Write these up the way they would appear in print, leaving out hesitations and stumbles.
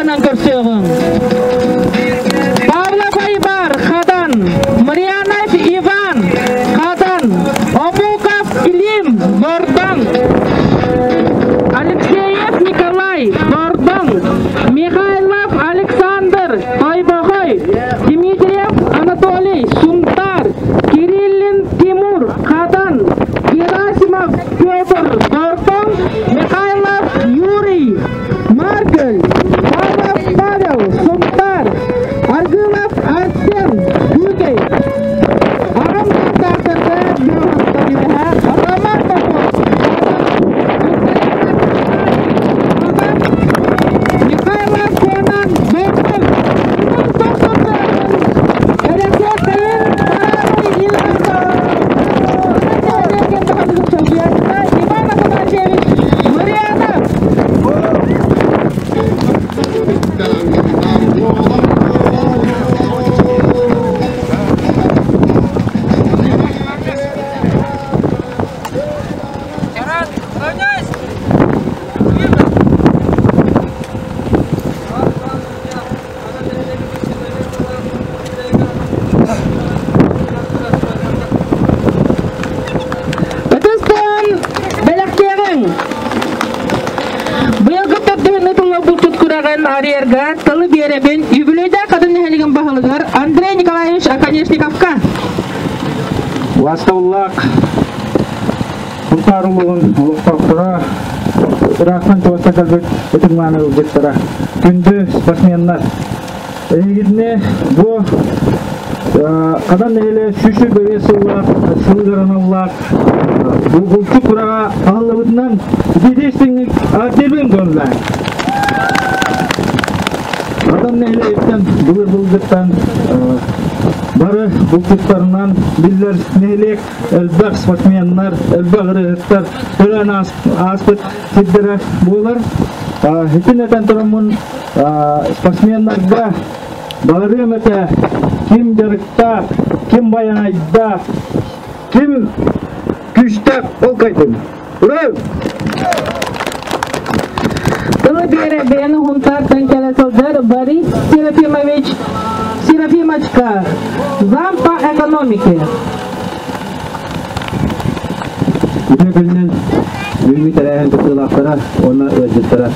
тыаһынан көрсүөҕүҥ. Павлов Айбар, Хадан, Марианов Иван, Хадан, Обуков Клим, Бордоҥ, Алексеев Николай, Бордоҥ, Михайлов Александр, Тойбохой, Дмитриев Анатолий, Сунтаар, Кириллин Тимур, Хадан, Герасимов Петр, Бордоҥ, Михайлов Юрий, Маркель, Павлов Павел, Сунтаар, Аргылов Арсен, Күүкэй, Аҕам саастаахтарга Бөҕөстөрүөһэ, Роман Попов, Михайлов Конан, Бөҕөм, Иван Афанасьевич Марианов! Ытыстан бэлэхтиэҕиҥ! Быйылгы төрдүһүн ытылла булчут күрэҕин арыйарга тылы биэрэбин юбилейдаах Хатын нэһилигин баһылыгар Андрей Николаевич Оконешниковка. Убаастабыллаах Сунтаар улууһун олохтоохторо ыраахтан чугастан кэлбит ытык-мааны ыалдьыттара, күндү спортсменнар! Эһигитини бу Хадан нэһилиэ сүүс бэйэ сыллаах сылыгар аналлаах булчу кураҕа аһыллыбытынан итии истиҥник ааттыыбын көнүлээн. Хадан нэһилиэгиттэн былыр-былыргыттан бары булчуттарынан биллэр нэһилиэк элбэх спортсменнар, элбэх ырыаһыттар төрөөн ааспыт сирдэрэ буолар. Итин этэн тураммын спортсменнарга баҕарыам этэ ким дьарыктаах, ким байанайдаах, ким күүстээх ол кайдын. Ура! Тылы биэрэ бэйэни Хунтаартан кэлэ сылдьар Борис Серафимович Серафимочка, зам по экономике. Үтүө күнүнэн бүгүҥҥү тэрээһин кыттыылаахтара уонна ыалдьыттара.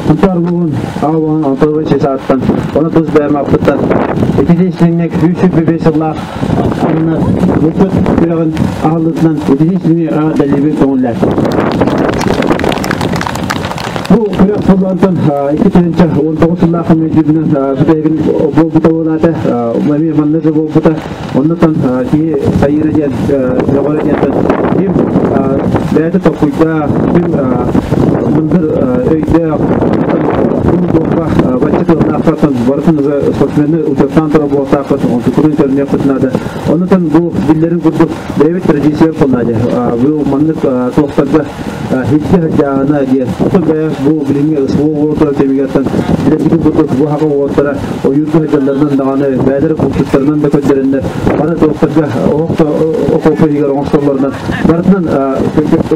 Сунтаар улууһун аҕа уоһун Антонович сааттан, оны тус бэйэм ааппыттан итити истиҥник 125 сыллаах анна булчут күрэҕин аһыллыытынан итити истиҥник эҕэрдэлиибин көҥүллээн. Бу күрэх сыллаантан 2019 сыллаах мүөдүбүнэн бүтэһигин буолбута буолаата, эмиэ манна да буолбута. Оннуттан киһи сайыыра диэн, сөҕөрө диэнтэн ким бэйэтэ толкуйдаах, ким мындыр өйдөөх, бу туохха бачча тыллаахтартан барытын спортсмены учуоттаан турар буолтаахпыт, онтукутун көрүнүөхпүт наада. Оннуттан бу биллэрин курдук бэйэбит традиция буоллаадьа. Бу маннык туохтарга Хитти сылдьаана диэн. Отон бэйэ бу билиҥҥи СВО уотура кэмигэртэн билэргитин курдук бу хака уоттара ойуурга сылдьалларынан даҕаны бэйэлэрэ булчуттарынан да көрдөрөннөр бары туохтарга оһох да окуопа иһигэр оҥостоллорунан барытынан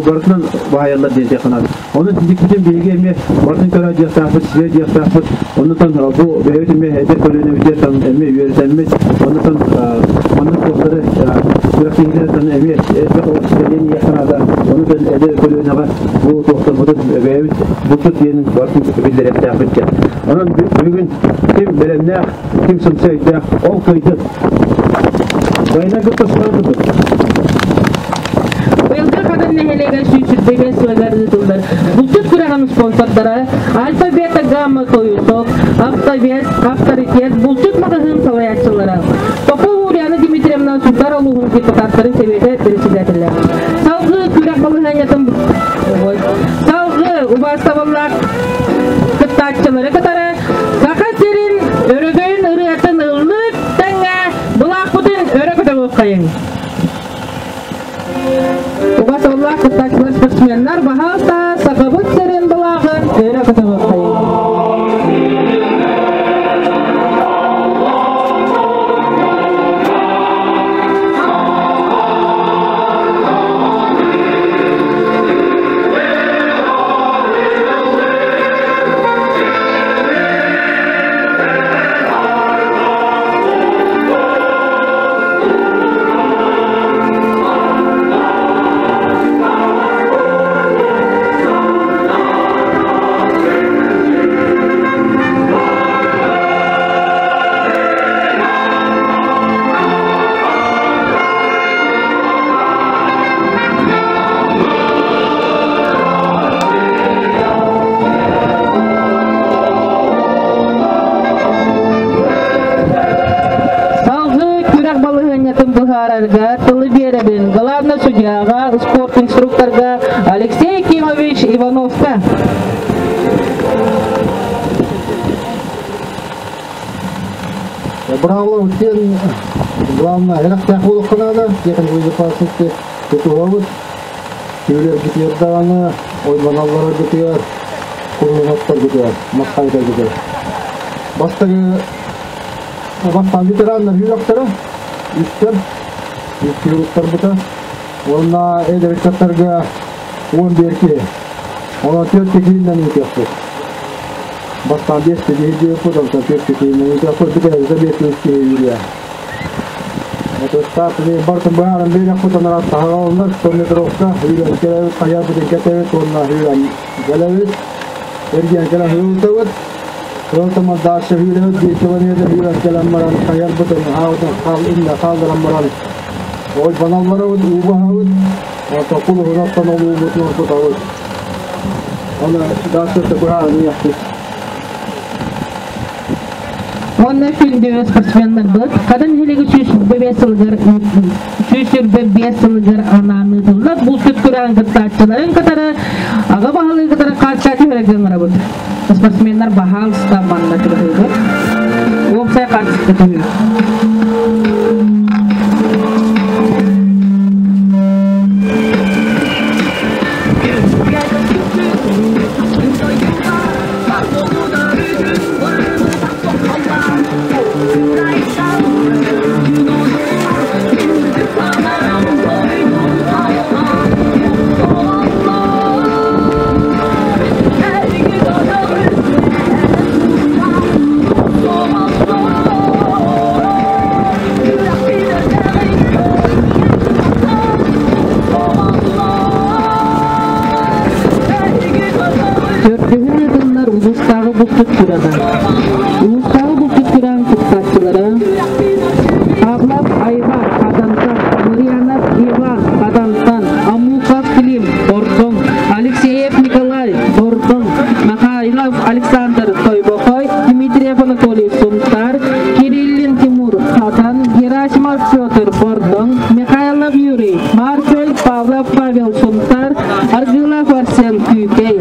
барытынан баайаллар диэн тиэханан. Онон тидикпитин биһиги эмиэ барытын көрө диэхтаахпыт, сиэ диэхтаахпыт. Оннутан бу бэйэбит эмиэ эдэр көлүөнэбититтэн эмиэ үөрэтэммит. Оннутан маннык туохтары күрэхтэһиилэртэн эмиэ элбэх кэлиэн иэххэ Ону эдэр көлүөнэҕэ бу туохтарбытын бэйэбит булчут диэнин барытын биллэриэхтээхпит диэн. Онон бүгүн ким бэлэмнээх, ким сымса өйдөөх, ол кыайдын. Война кытта сылдьыбыт. Быйылгы Хадан нэһилиэгэр 125 сылыгар ыытыллар булчут күрэҕин спонсордара Альфа Бета Гамма Тойусок, Автовес, Авторитет, булчут маҕаһыын салайааччылара Попов Ульяна Дмитриевна Сунтаар улууһун депутаттарын сэбиэтэ председателэ. Салгыы күрэх балаһыанньатын салгыы убаастабыллаах кыттааччылары кытары Саха сирин өрөгөйүн ырыатын ыллыыр тэҥҥэ былаахпытын өрө көтөҕүөххэйиҥ. Убаастабыллаах кыттааччылар спортсменнар баһаалта Сахабыт сирин былааҕын өрө көтөҕүөххэйиҥ. Быраабыла диэн главное элэхтээх буолуохха наада, техника безопасности тутуһабыт. Түүлэргитигэр даҕаны, ойбоналларгытыгар, куруһуоктаргытыгар, масхайдаргытыгар. Бастакы бастаан ветераннар үөрэхтэрэ, үстэр, үс киһи Уонна эдэр ыччаттарга 11 киһи. Онон түөрт киһинэн ыытыахпыт. Бастаан биэс киһи диэппит, онтон түөрт киһинэн ыытыахпыт, бүтэ биэс киһи үүрүө. Отустаах бартын быһааран биэриэхпит, онон таһаҕаланнар 100 метровка үүрэн кэлэбит, хайаабытын кэтэбит уонна үүрэн кэлэбит. Эргиэн кэлэн ыытабыт. Ыалтама дальше үүрэбит, 1 километр үүрэн кэлэн баран хайарбытын, аабытын хал иннэ хаалларан баран ойбоналларабыт, уубаһабыт, токул уһунаттан олуубутун оргутабыт. Оны дальше быһааран иэхпит. Уонна күндү спортсменнарбыт Хадан нэһилиэгэ 125 сылыгар анаан ыытыллар булчут күрэҕин кыттааччыларын кытары аҕа баһылыгы кытары хааччааччы түһэргэ ыҥырабыт. Спортсменнар баһаалыста манна чугаһыыбыт. Уопсай хааччыта түһүү. Төрдүһүн ыытыллар улуустааҕы булчут күрэҕэ. Улуустааҕы булчут күрэҕин кыттааччылара Павлов Айвар Хадантан, Лукьянов Иван Хадантан, Амуков Клим Бордоҥ, Алексеев Николай Бордоҥ, Михайлов Александр Тойбохой, Дмитриев Анатолий Сунтар, Кириллин Тимур Хадан, Герасимов Петр Бордоҥ, Михайлов Юрий Марсель, Павлов Павел Сунтар, Аргылов Арсен Күүкэй.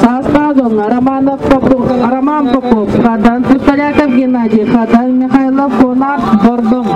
Саастаах Романов Попов, Роман Попов, Хадан, Пустоляков Геннадий, Хадан, Михайлов Конар, Бордоҥ.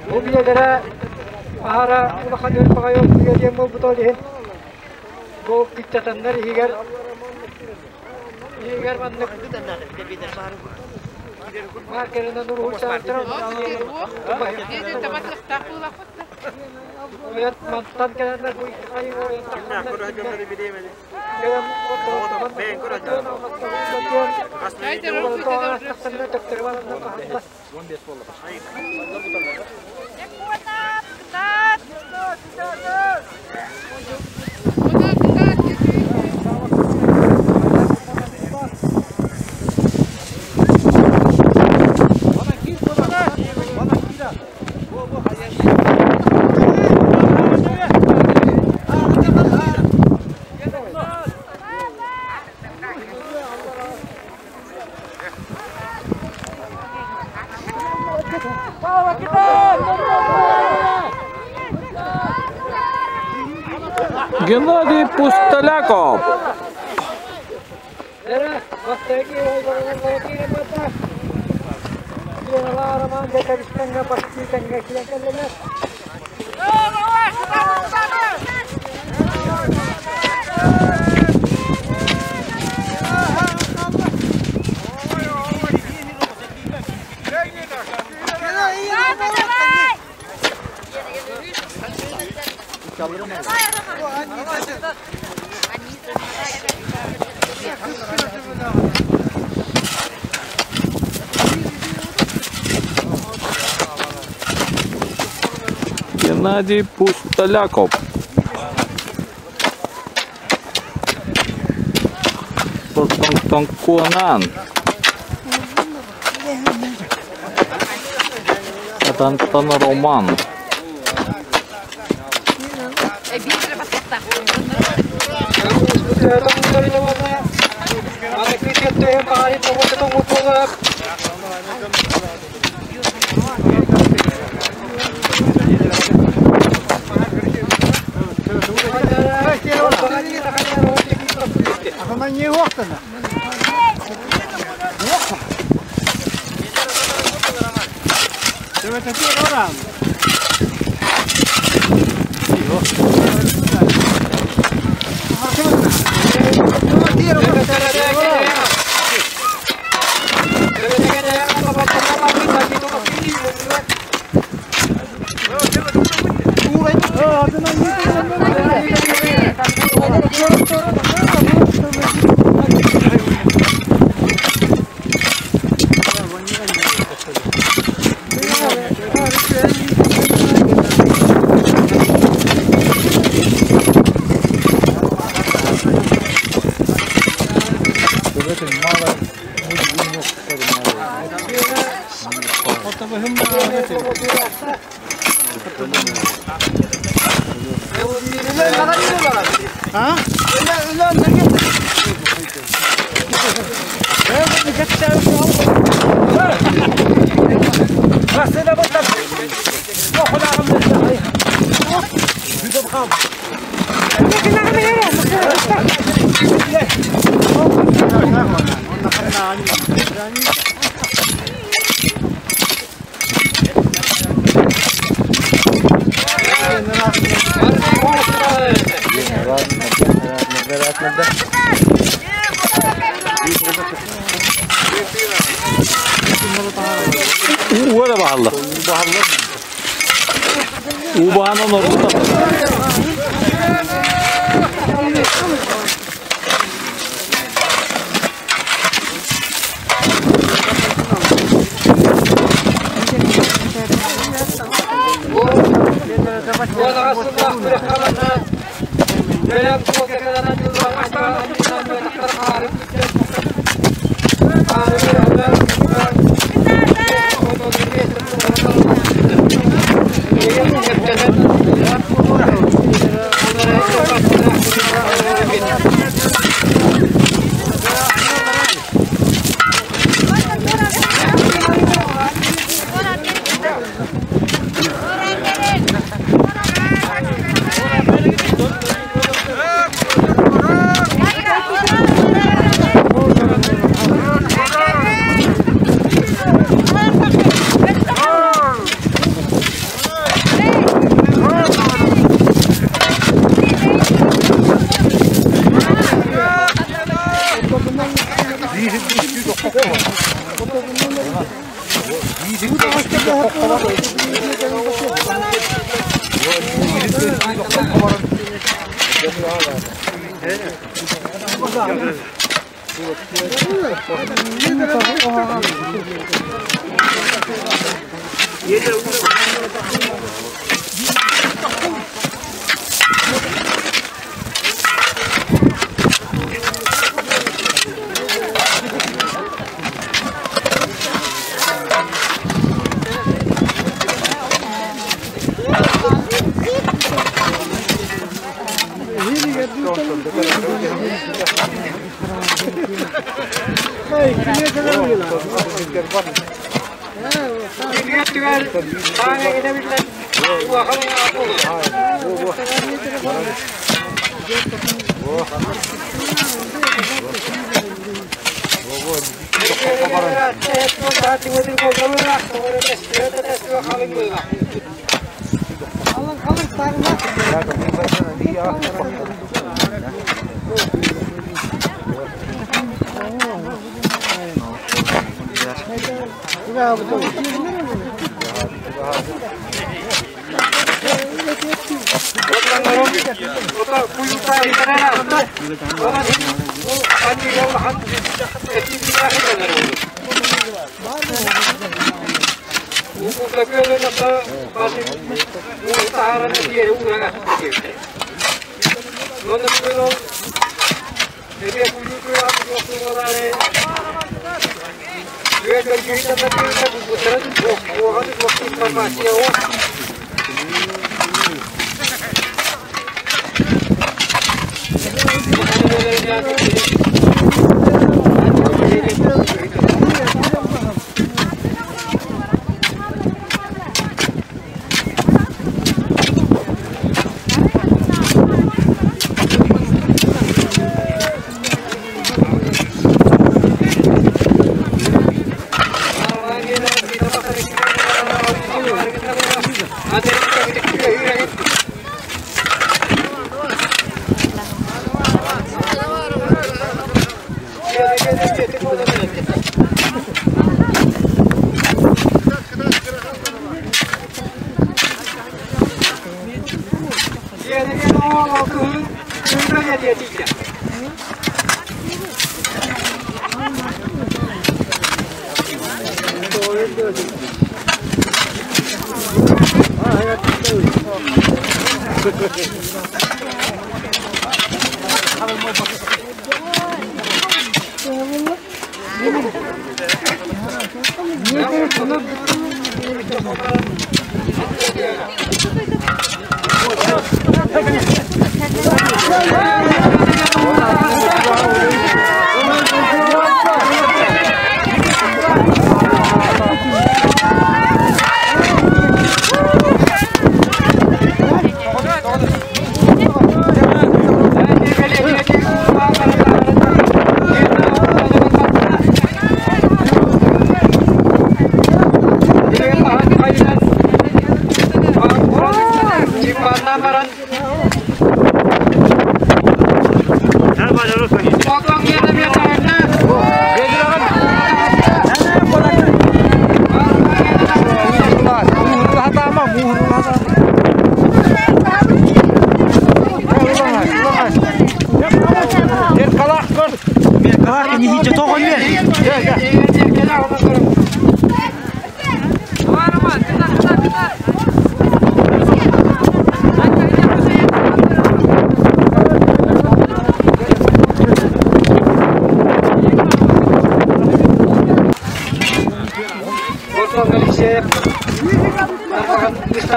Бу биэдэрэ аһара улахан үөр баҕайы отуйа диэн буолбута ол иһин бу кыччатаннар иһигэр иһигэр маннык маркерынан уруһуйдаахтара мантан кэлэннэр бу Геннадий Пустоляков. Геннадий Пустоляков. Тонконан. Антон Роман. Уу эрэ баһаллар. Уу баһанан ордук.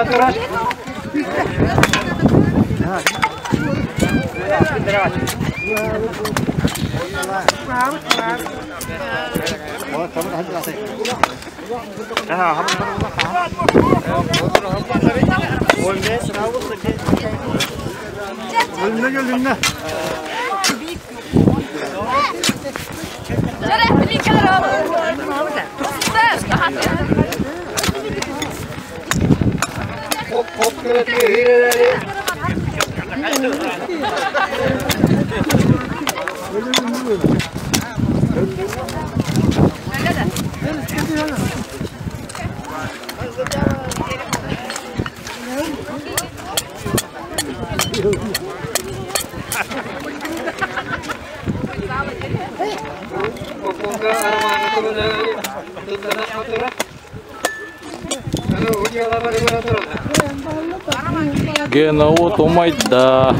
Турар. Гена от умайда.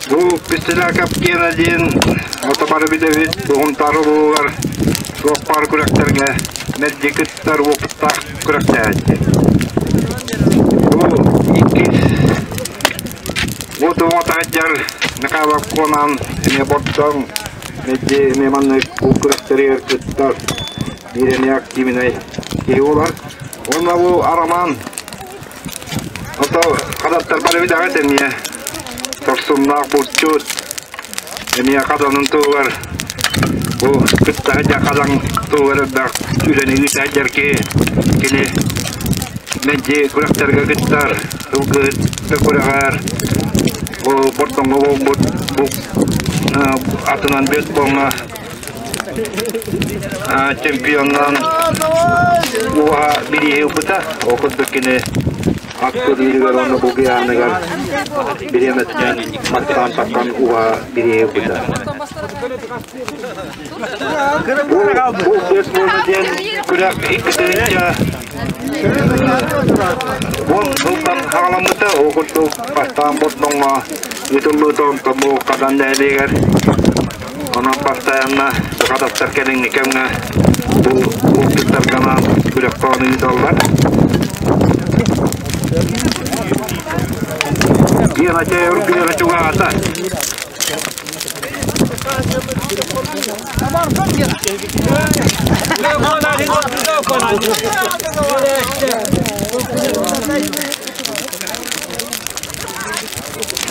Бу Пистэлээкэп Гена диэн отомары билэбит Уһунтаары улууһугар туох баар күрэхтэргэ мэлдьи кыттар уопуттаах күрэхтэһээччи. Бу иккис бу туоҕа таһырдьар Михайлов Конан эмиэ бордоҥ мэлдьи эмиэ маннык бу күрэхтэригэр кыттар биир эмиэ активнай киһи буолар. Уонна бу Арамаан Ото хадаттар бары билэҕит эмиэ сорсуннаах булчут эмиэ хаданын туһугар бу кытта сылдьар хадан туһугар элбэх үлэни ыыта сылдьар киһи кини мэлдьи күрэхтэргэ кыттар сылгыһыт да күрэҕэр бу Бордоҥҥо буолбут бу атынан бетбоҥҥа Чемпионнаан уоһа бирииһи ылбыта. Ол курдук кини ат көрүүрүгэр уонна булгуйааныгар бириэмэтинэн маттаан таххан уоһа бирииһи ылбыта. Бу бу буолла диэн күрэх икки тыһыынча уон сылтан хаҕаламмыта. Ол курдук бастаан Бордоҥҥо ыытыллыбыта, онтон бу Хадан нэһилиэгэр Онон бастайанна сахататтар кэлиҥҥи кэмҥэ бу булчуттарга күрэххэ ыыталлар. Гена үргүөрэ чугаата.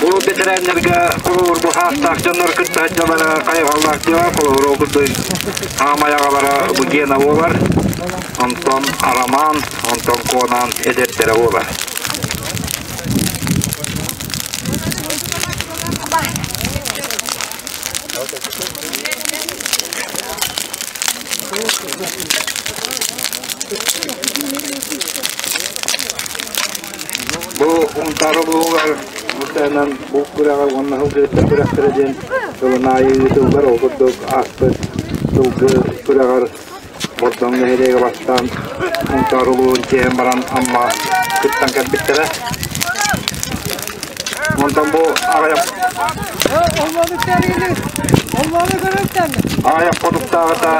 Бу бэтэрээннэргэ холобур бу хаастаах дьоннор кытта сылдьаллара хайҕаллаах дьыала холобур ол курдук хаамай аҕалара бу Гена буолар, онтон Арамаан, онтон Куонаан эдэрдэрэ буолар. Бу Умтары улууһугар бу бу күрэҕи уонна сылгыһыттар күрэхтэрэ диэн сылын аайы ыытыллар. Ол курдук ааспыт сылгы күрэҕэр Бордоҥ нэһилиэгэ бастаан Умтаар улууһун тиэйэн баран Амма кыттан кэлбиттэрэ. Онтон бу аҕыйах аҕыйах хонуктааҕыта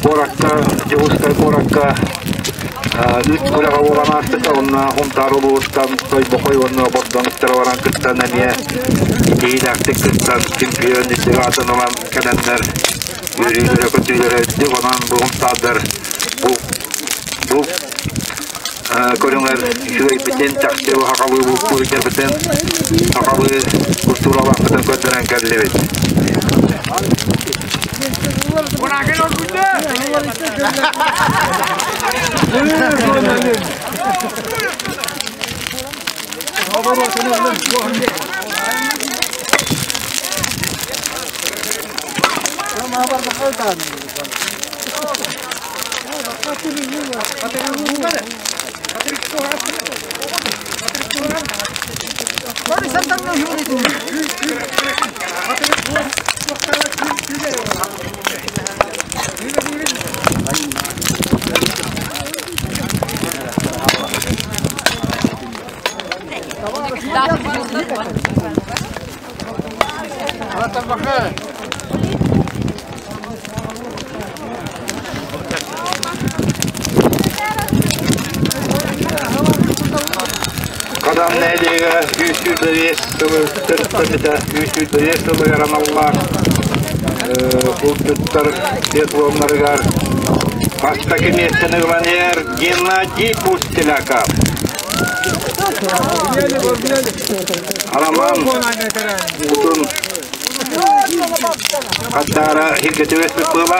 куоракка, Дьокуускай куоракка Үт күрэҕэ буолан ааспыта уонна Хунтаар улууһуттан Тойбохой уонна Бордоҥ ыттара баран кыттан эмиэ киһилээхтик кыттан чемпион үрдүк аатын ылан кэлэннэр үөрүүлэрэ-көтүүлэрэ үрдүк. Онон бу хунтаардар бу бу көрүҥэр үчүгэйбитин, чахчы сахалыы бултуур сахалыы культуралаахпытын көрдөрөн кэллибит. Хадан нэһилиэгэ 305 сылы төрүттэммитэ, 305 сылыгар аналлаах булчуттар биатлоннарыгар бастакы миэстэни ылан иһэр Геннадий Пустеляков. Араман утун хаддаара сиргэ түбэспит быыла.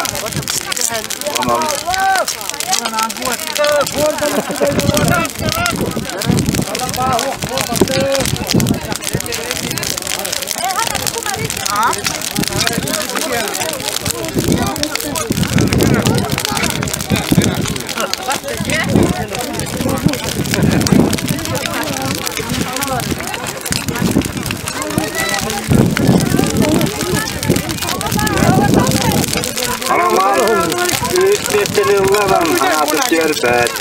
Онон Арамаан үс миэстэни ылларан анаатын түһэрбэт.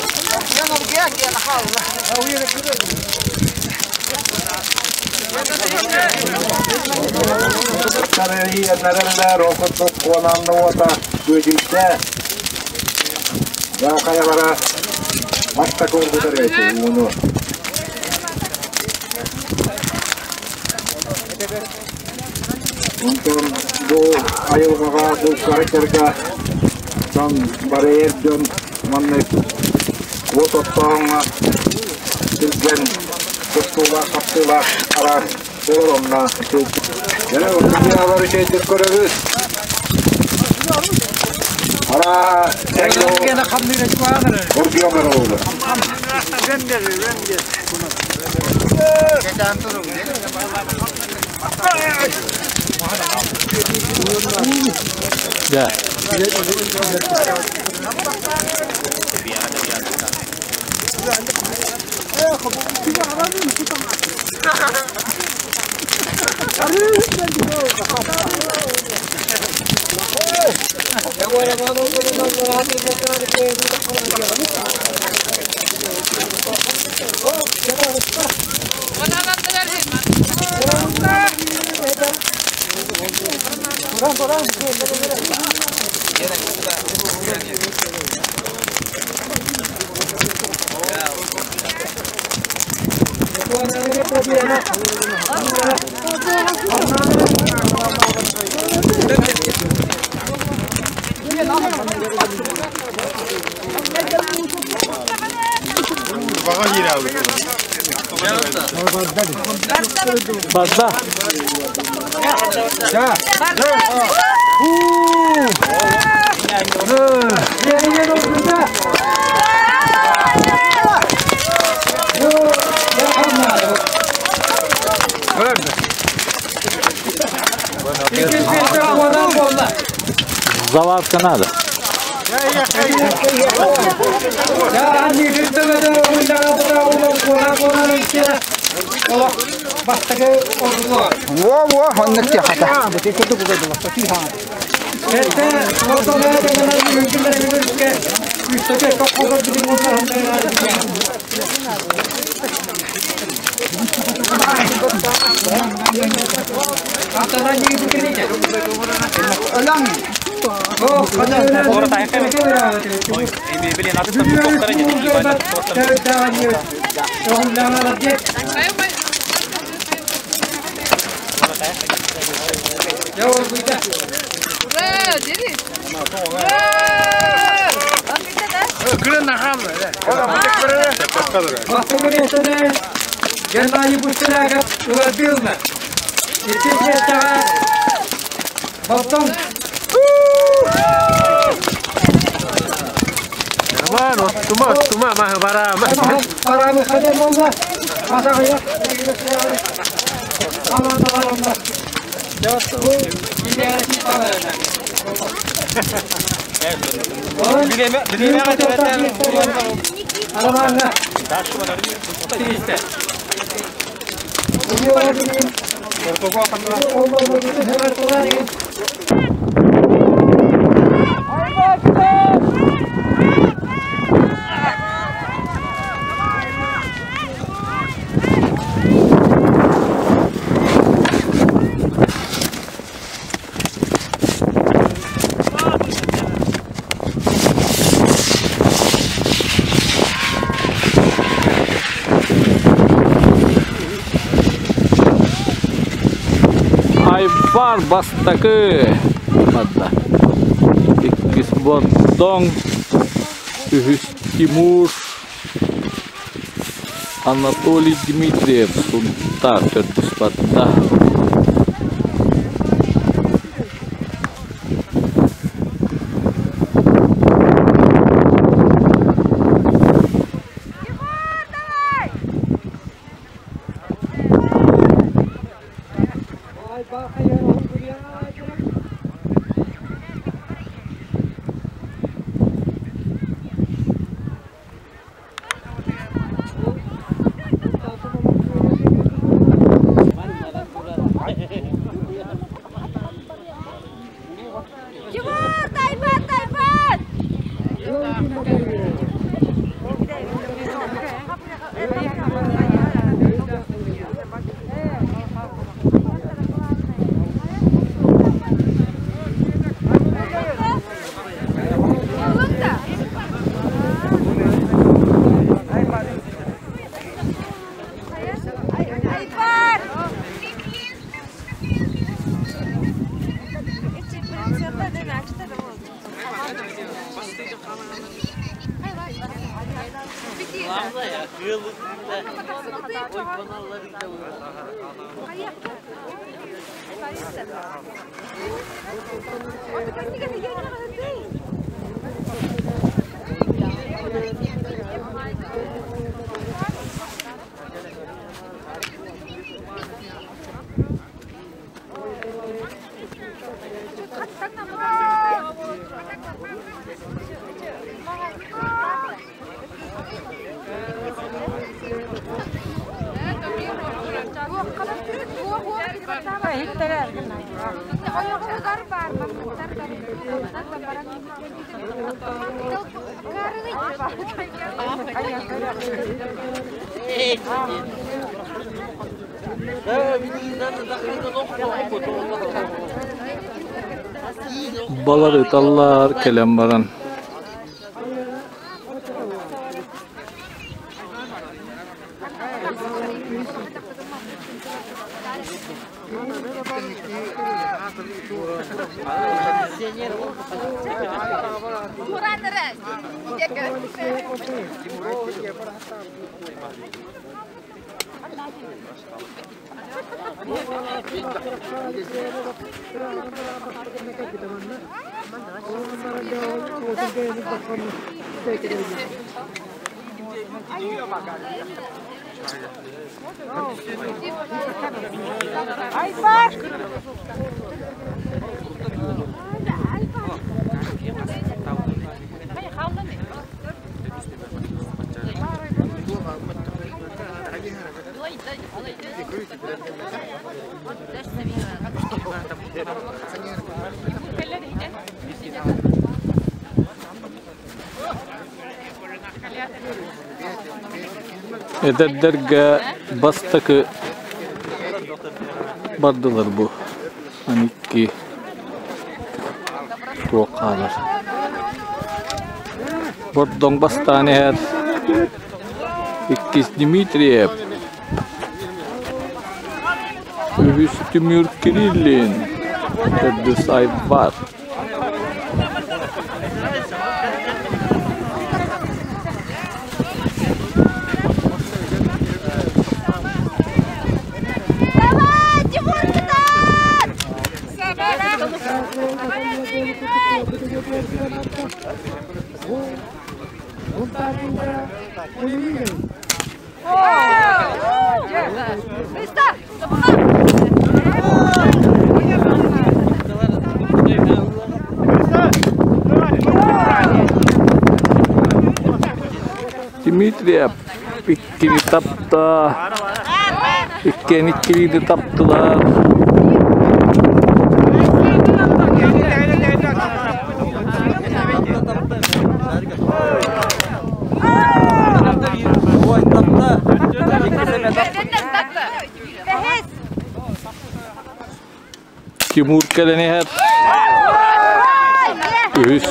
Тарыйаннарылар ол курдук куонанна уота күөдьүйдэ. Хайалара бастакы оргутар эти ууну. Онтон бу айылҕаҕа, булка-ачарга дьон бары эр дьон маннык уот оттооһуҥҥа түргэн тустуулаах-хаптыылаах араас буолар онно Дьэ, устудьуйалар үчүгэйдик көрөбүт. Араа, оргуйалар олорор. Да. Барда. Заварка надо. Во-во, оннук тиэхата. Геннадий Пустеляков ыларбыылна. Иккис миэстэҕэ Болтон Парамы хадем болла. Масағыя. Айфар бастакы барда. Иккис Бордоҥ, үһүс Тимур, Анатолий Дмитриев Сунтаар төрдүс барда. Балар ыталлар кэлэн баран Эдэрдэргэ бастакы бардылар бу икки туох хаалар. Бордоҥ бастаан иһэр иккис Дмитриев, үһүс Тимур Кириллин, төрдүс Айбар. Дмитриев иккини тапта, иккиэн иккилиини таптылар. Тимур кэлэн иһэр. Үһүс.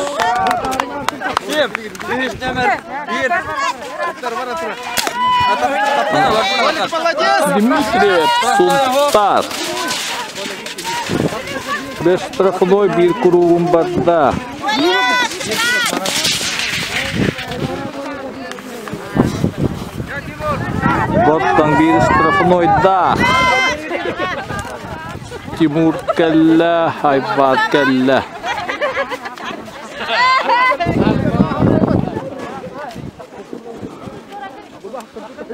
Дмитриев Сунтар. Бэс штрафной биир куруугун барда. Боттон биир штрафнойдаах. Тимур кэллэ, Айбаат кэллэ.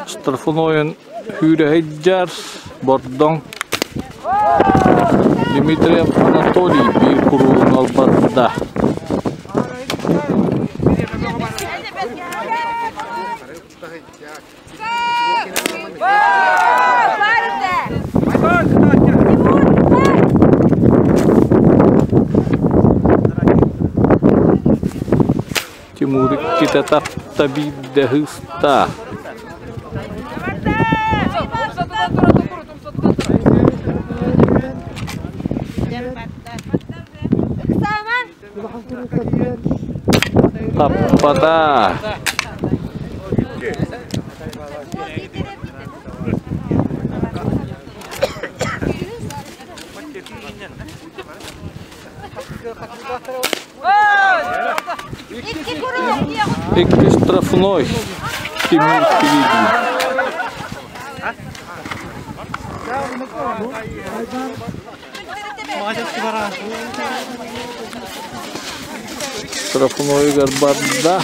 Штрафнойун Хүүрэһэйдьэр Бордоҥ Дмитриев Анатолий биир куруубун албарда. Тимур иккитэ тапта биирдэ ыста. Таппата. Икки штрафной. Тимур впереди. Штрафнойгар барда.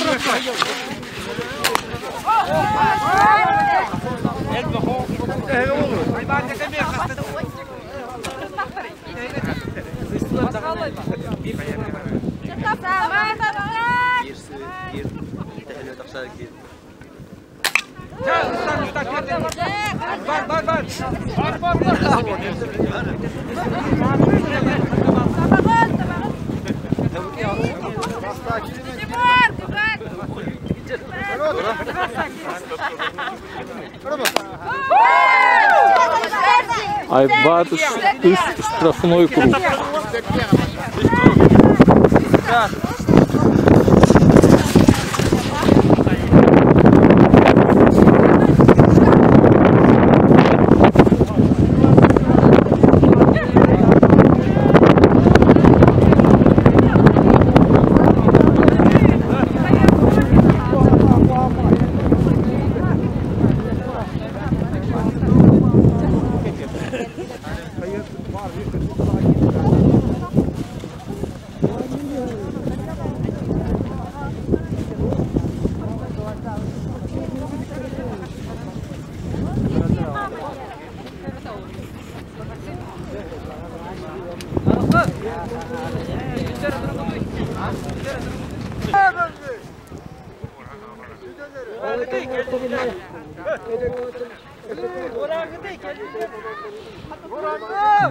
Айбар үс штрафной круг.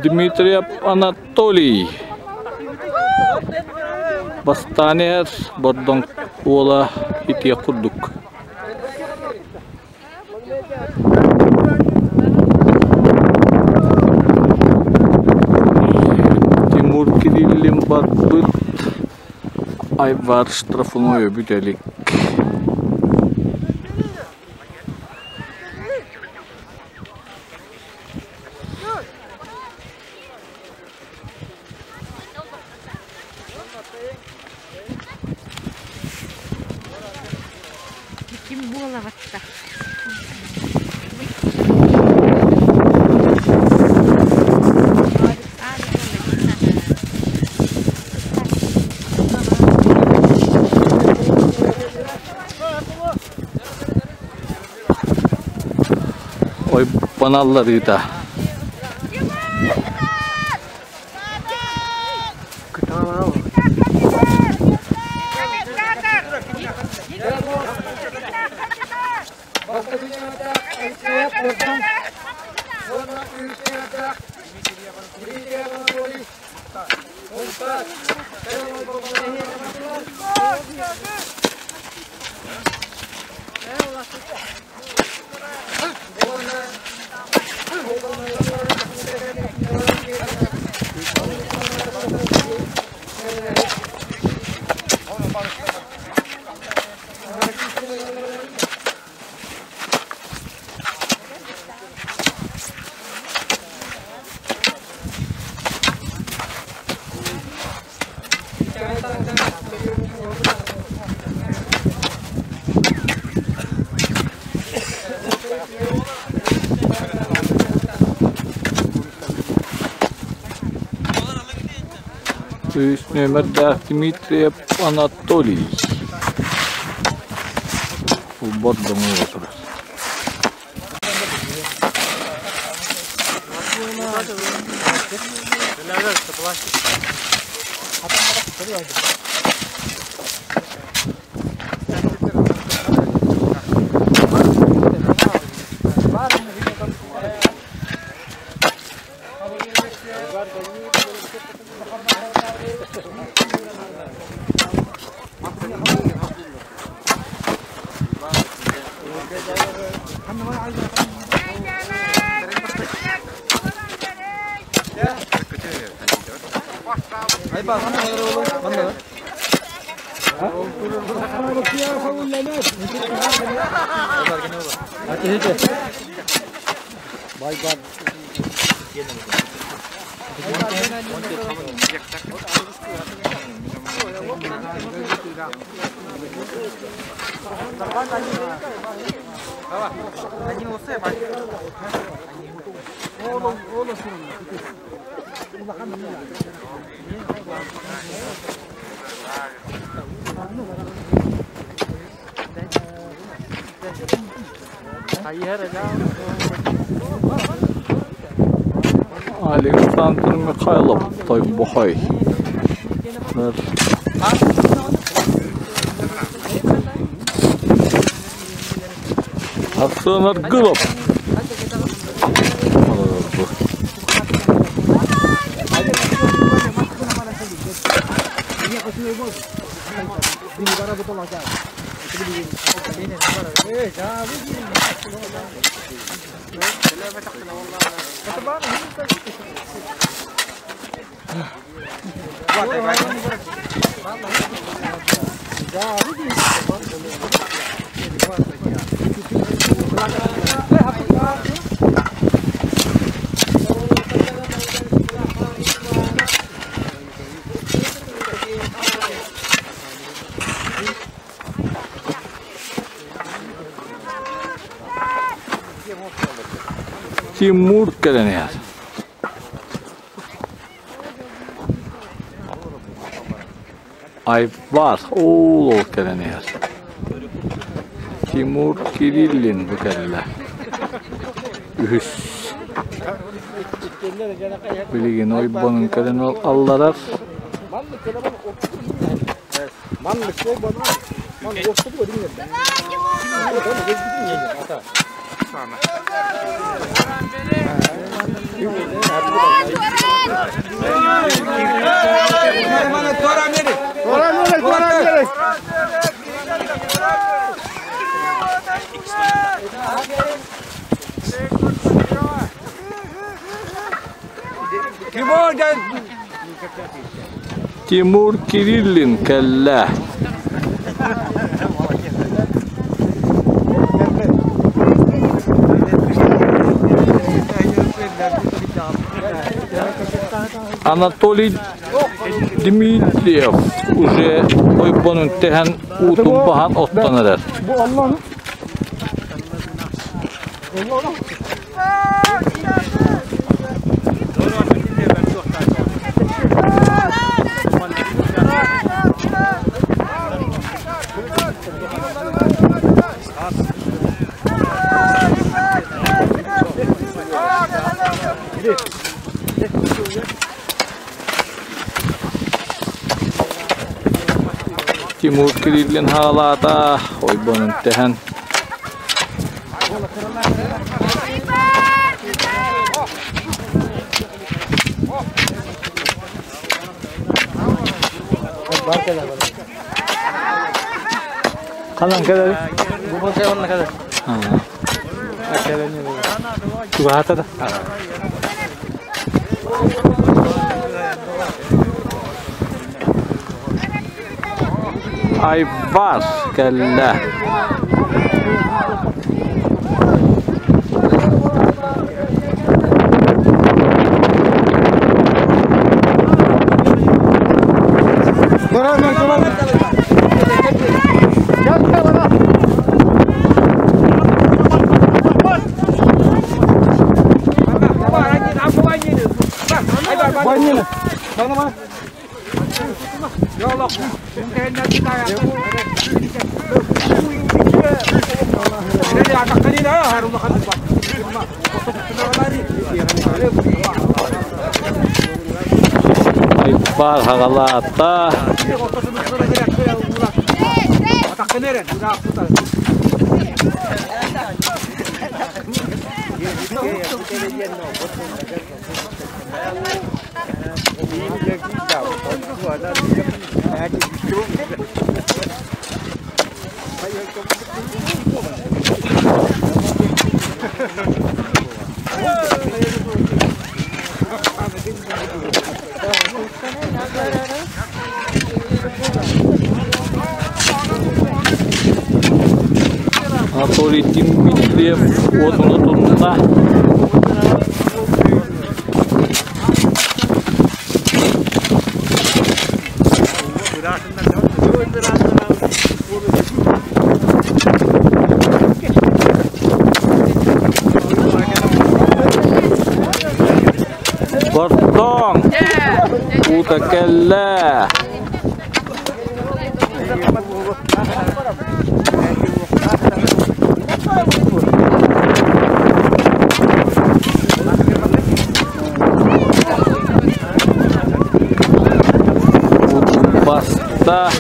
Дмитриев Анатолий бастаан иһэр Бордоҥ уола итиэх курдук. Тимур Кириллин барбыт Айвар штрафной бүтэ илик. Ким буолабатта? Ойбоналларыыта. Үс нүөмэрдээх Дмитриев Анатолий Бордоҥҥо турар. Александр Михайлов Тойбохой. Арсен Аргылов. Тимур кэлэн иһэр. Айбар оол кэлэн иһэр. Тимур Кириллин бу кэллэ. Үһүс. Билигин ойбонун кэлэн алларар. Тимур Кириллин кэллэ. Анатолий Дмитриев уже ойбонун тэһэн уутун баһан оттон эрэр. Тимур Кириллин хаалаата ойбонун тэһэн Ханан кэлэр? Чугаһаата да? Айбар кэллэ. Айпар хагалаата. Анатолий Дмитриев уотуну тунна. Бордоҥ уута кэллэ. Баста.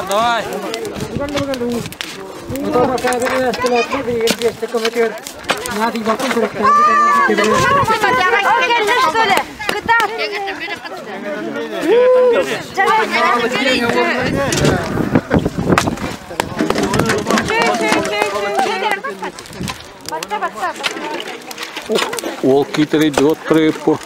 Давай. Ол китерей дот прыпу.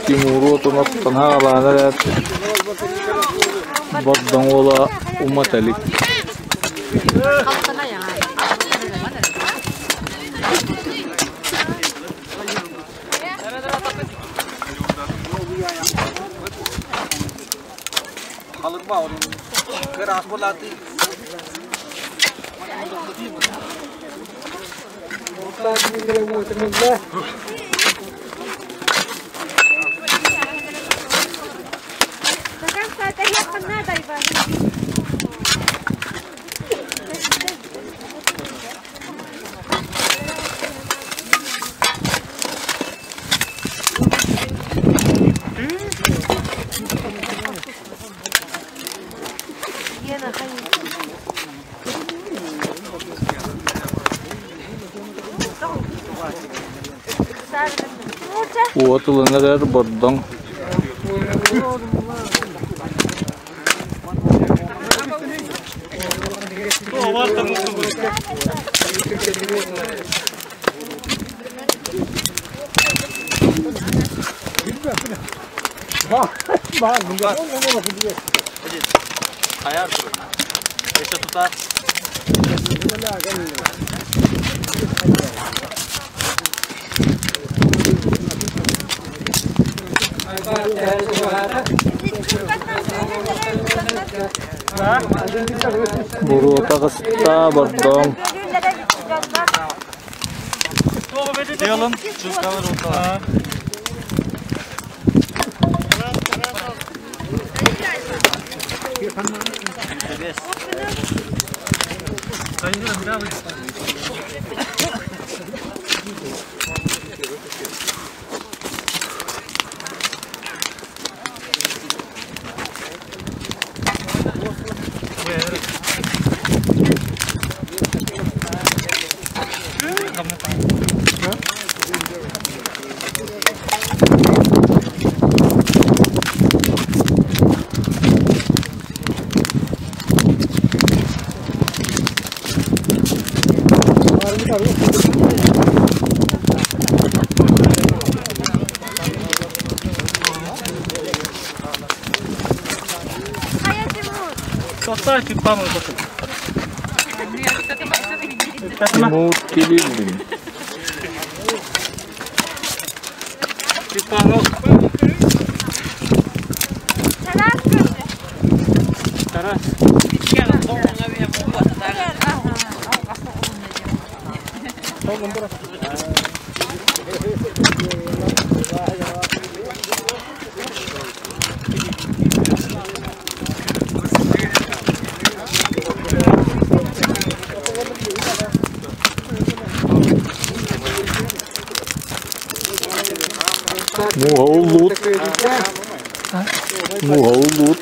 Тимур отун хаалаан Бордоҥ уола умата илик. Уот ылан эрэр Бордоҥ Буруо таҕыста Бордоҥ Тимур Кириллин Муха уллуут. Муха уллуут.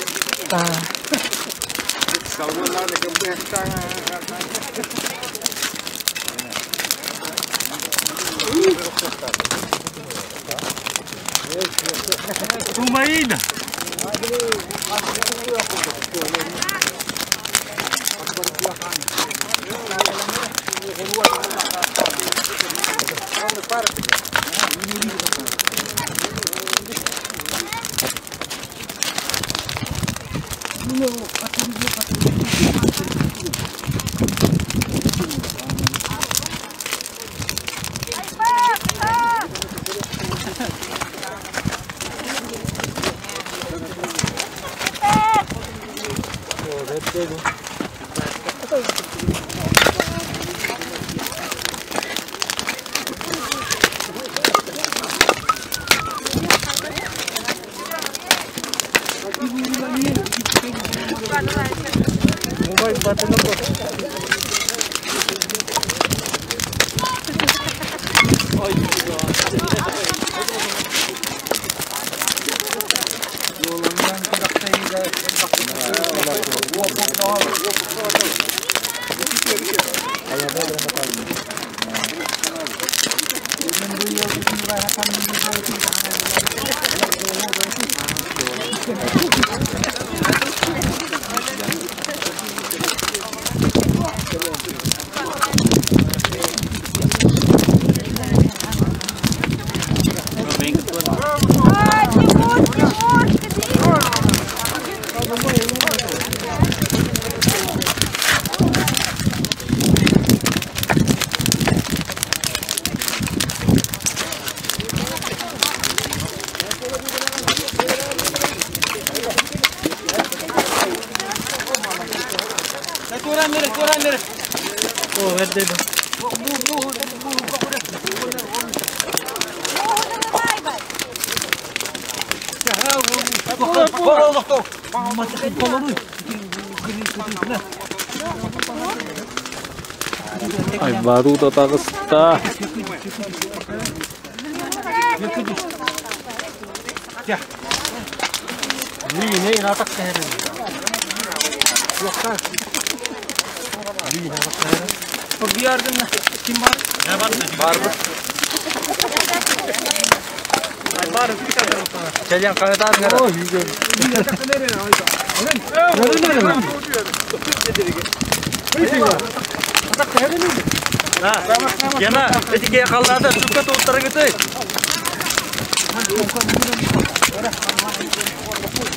Айбаруу да таҕыста.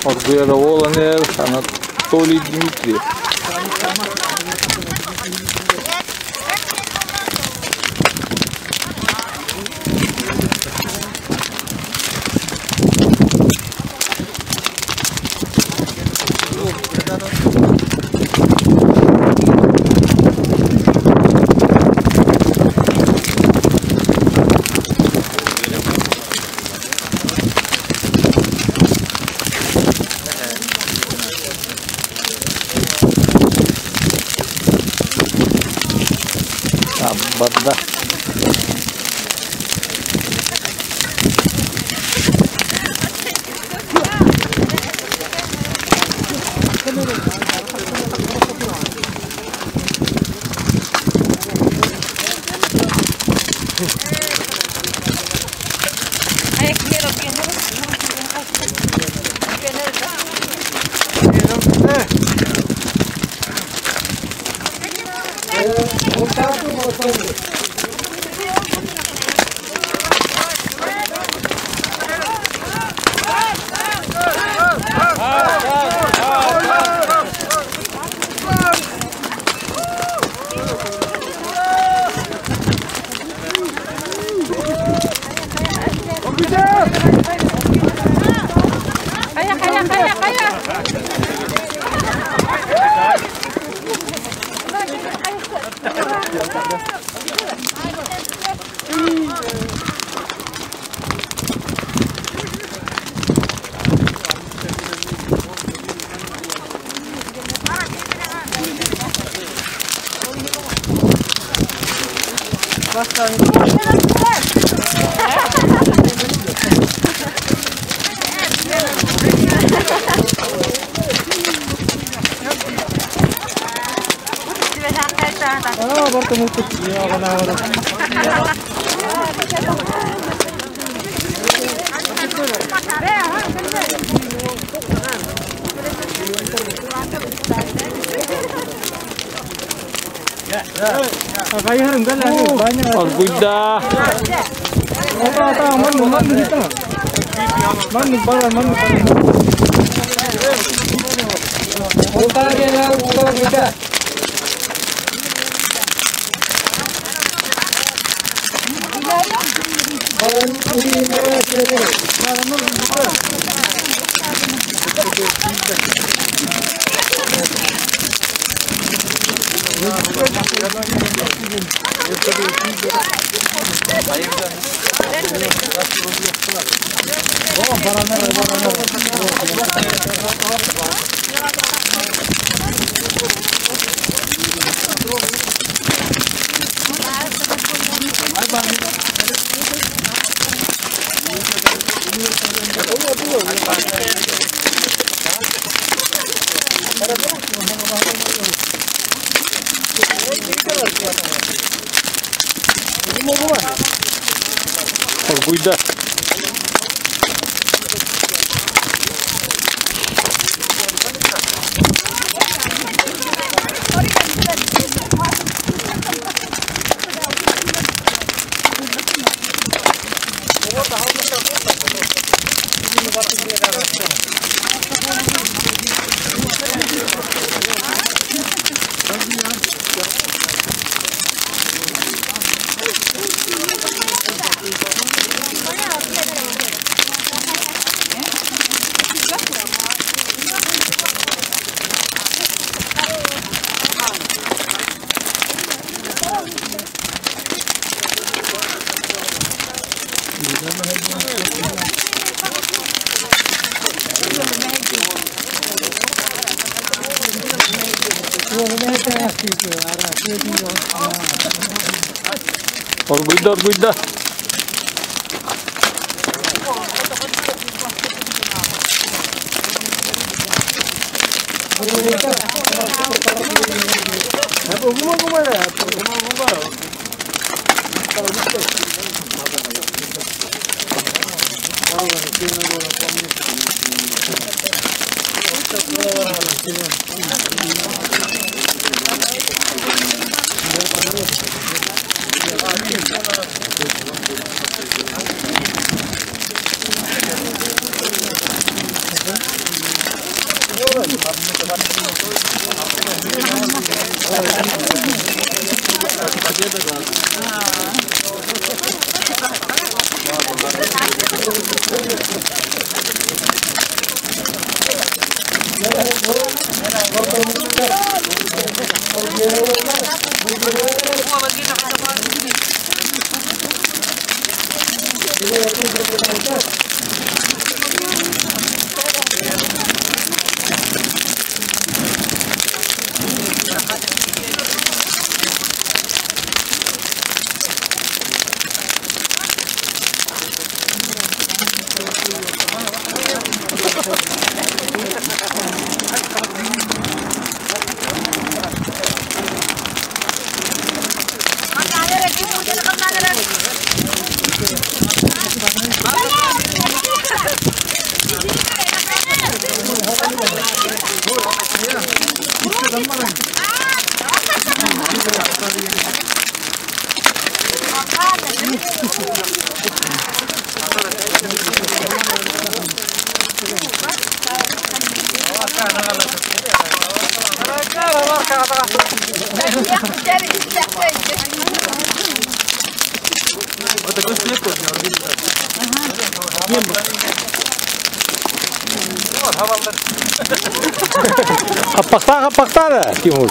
Оргуйара Оланер, Анатолий Дмитриев. Барда. Оргуйда. Оргуйда. Оргуйда, оргуйда. Хаппахтаа, хаппахтаа да, Тимур.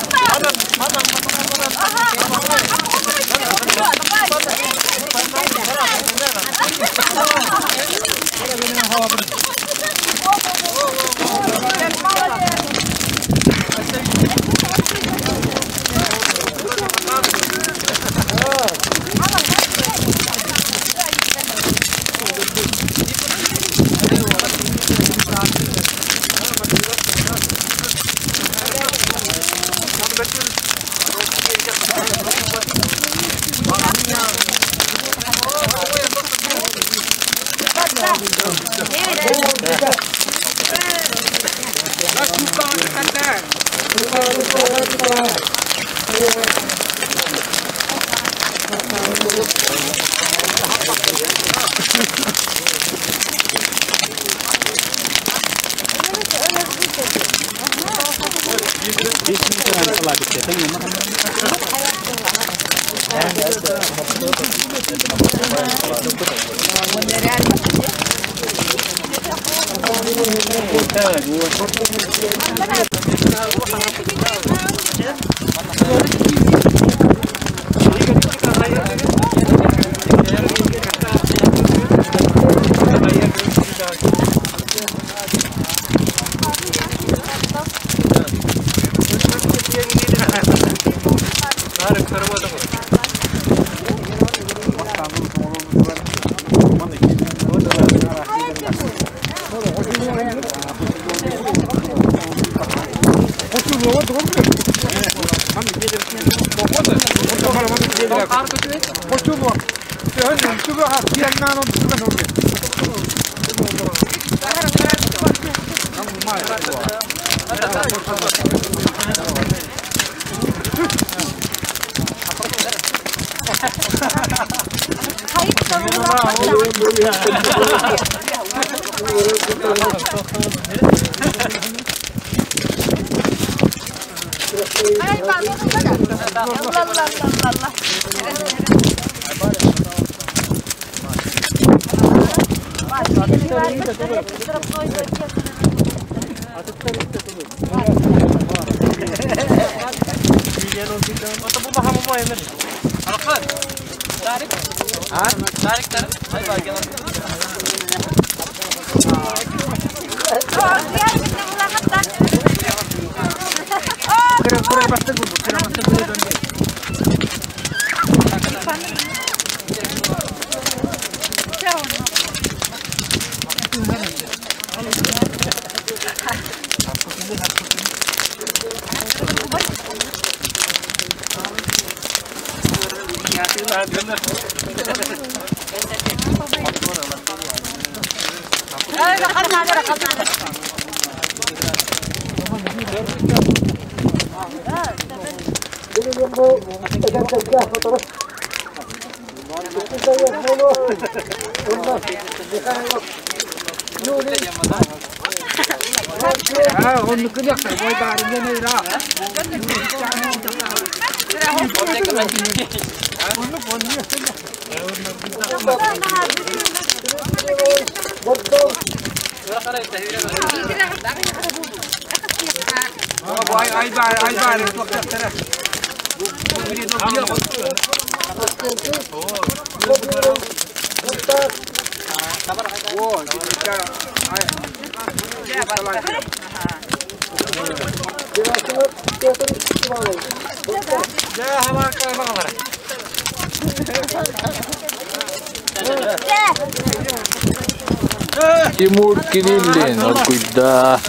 Тимур Кириллин оргуйда.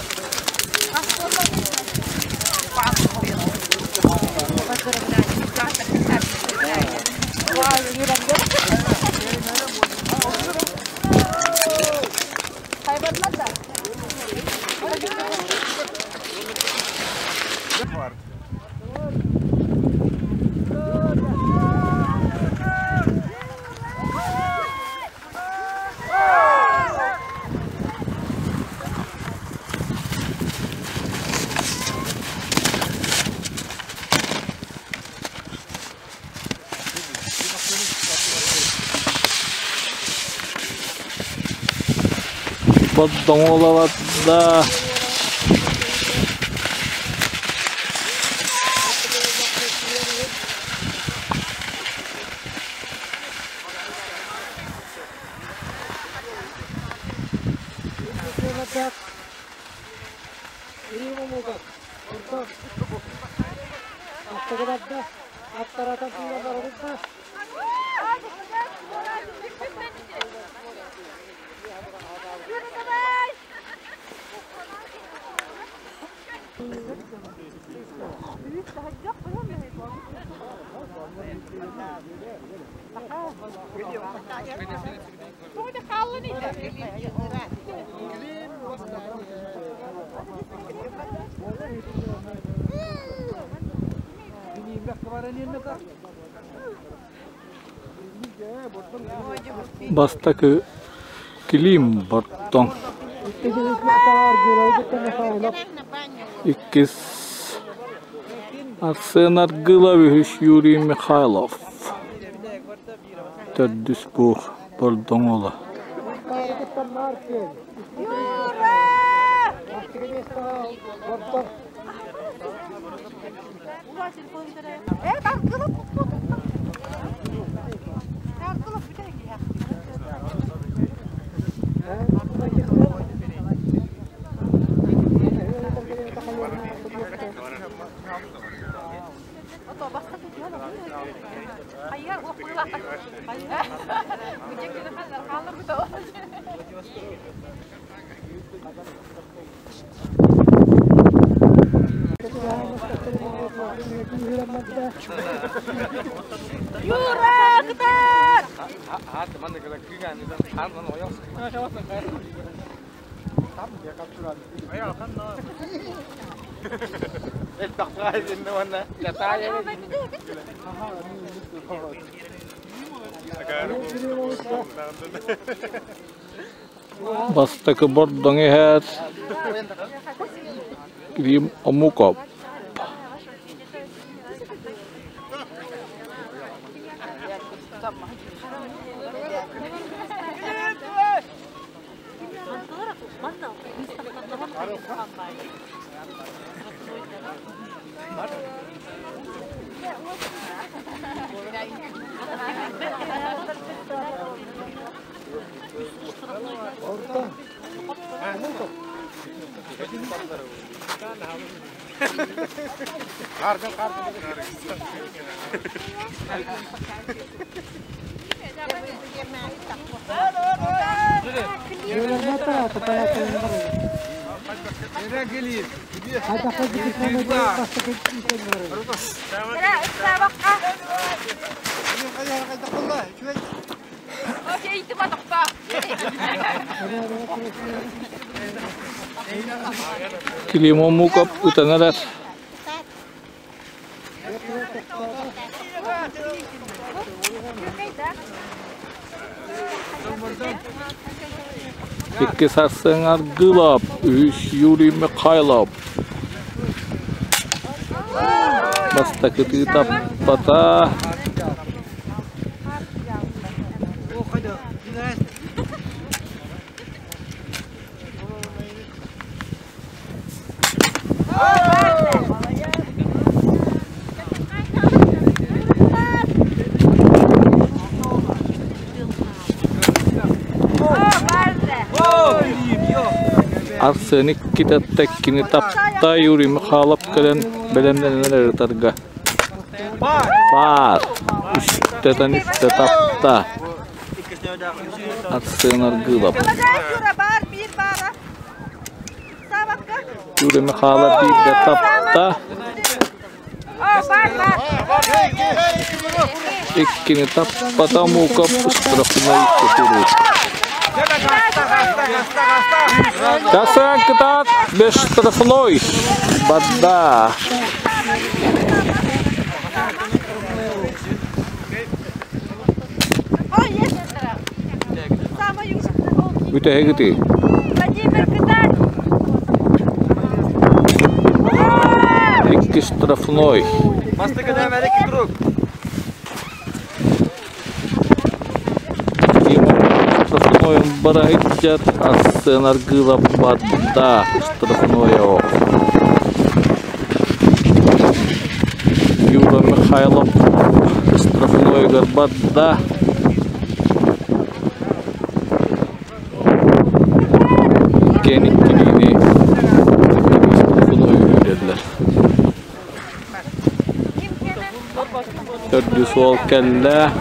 Поддоҥоловатда. Бастакы Клим Бортон. Иккис Арсен Аргылов, үһүс Юрий Михайлов. Төрдүс бу Бордоҥола. Бастакы Бордоҥ иһэр Клим Омуков. Клим Омуков ытан эрэр. Икки сарсыҥ Аргылов, үһүс Юрий Михайлов. Бастакытыы таппата. Арсен иккитэ кини тапта Юрий Михайлов кэлэн бэлэмнэнэн ырытарга. Баар. Үстэтэн үстэ тапта. Арсен Аргылов. Юрий Михайлов биирдэ тапта. Иккини таппата Муков штрафной кутурук. Тасан кытаат без штрафной. Бадда. Бүтэһигити. Икки штрафной. Штрафной барахитят, Арсен Аргылов бадда штрафной. Юра Михайлов штрафной барда. Кениккилиини штрафной үүрэллэр. Төрдүс суол кэллэ.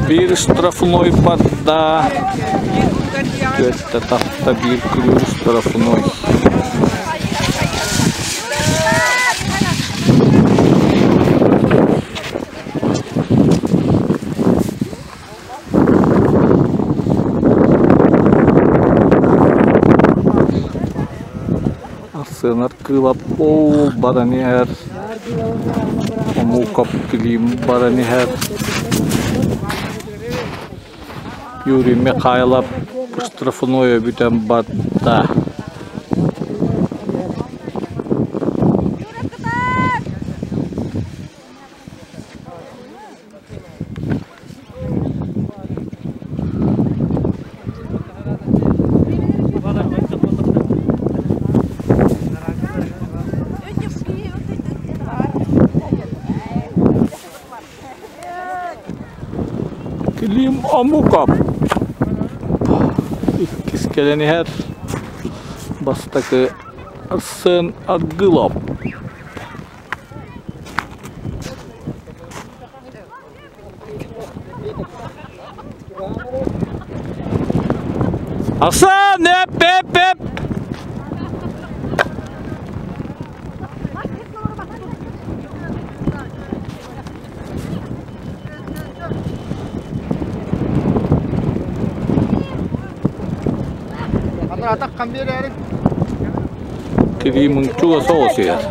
Биир штрафной барда. Түөртэ тахта биир күлүүр штрафной. Арсенар Кылап ол баран иһэр. Омуков Клим баран иһэр. Юрий Михайлов штрафной бүтэн барда. Клим Омуков иккис кэлэн иһэр. Бастакы Арсен Аргылов. Арсен, эп, эп, эп! Климын чуга соҕус иһэр.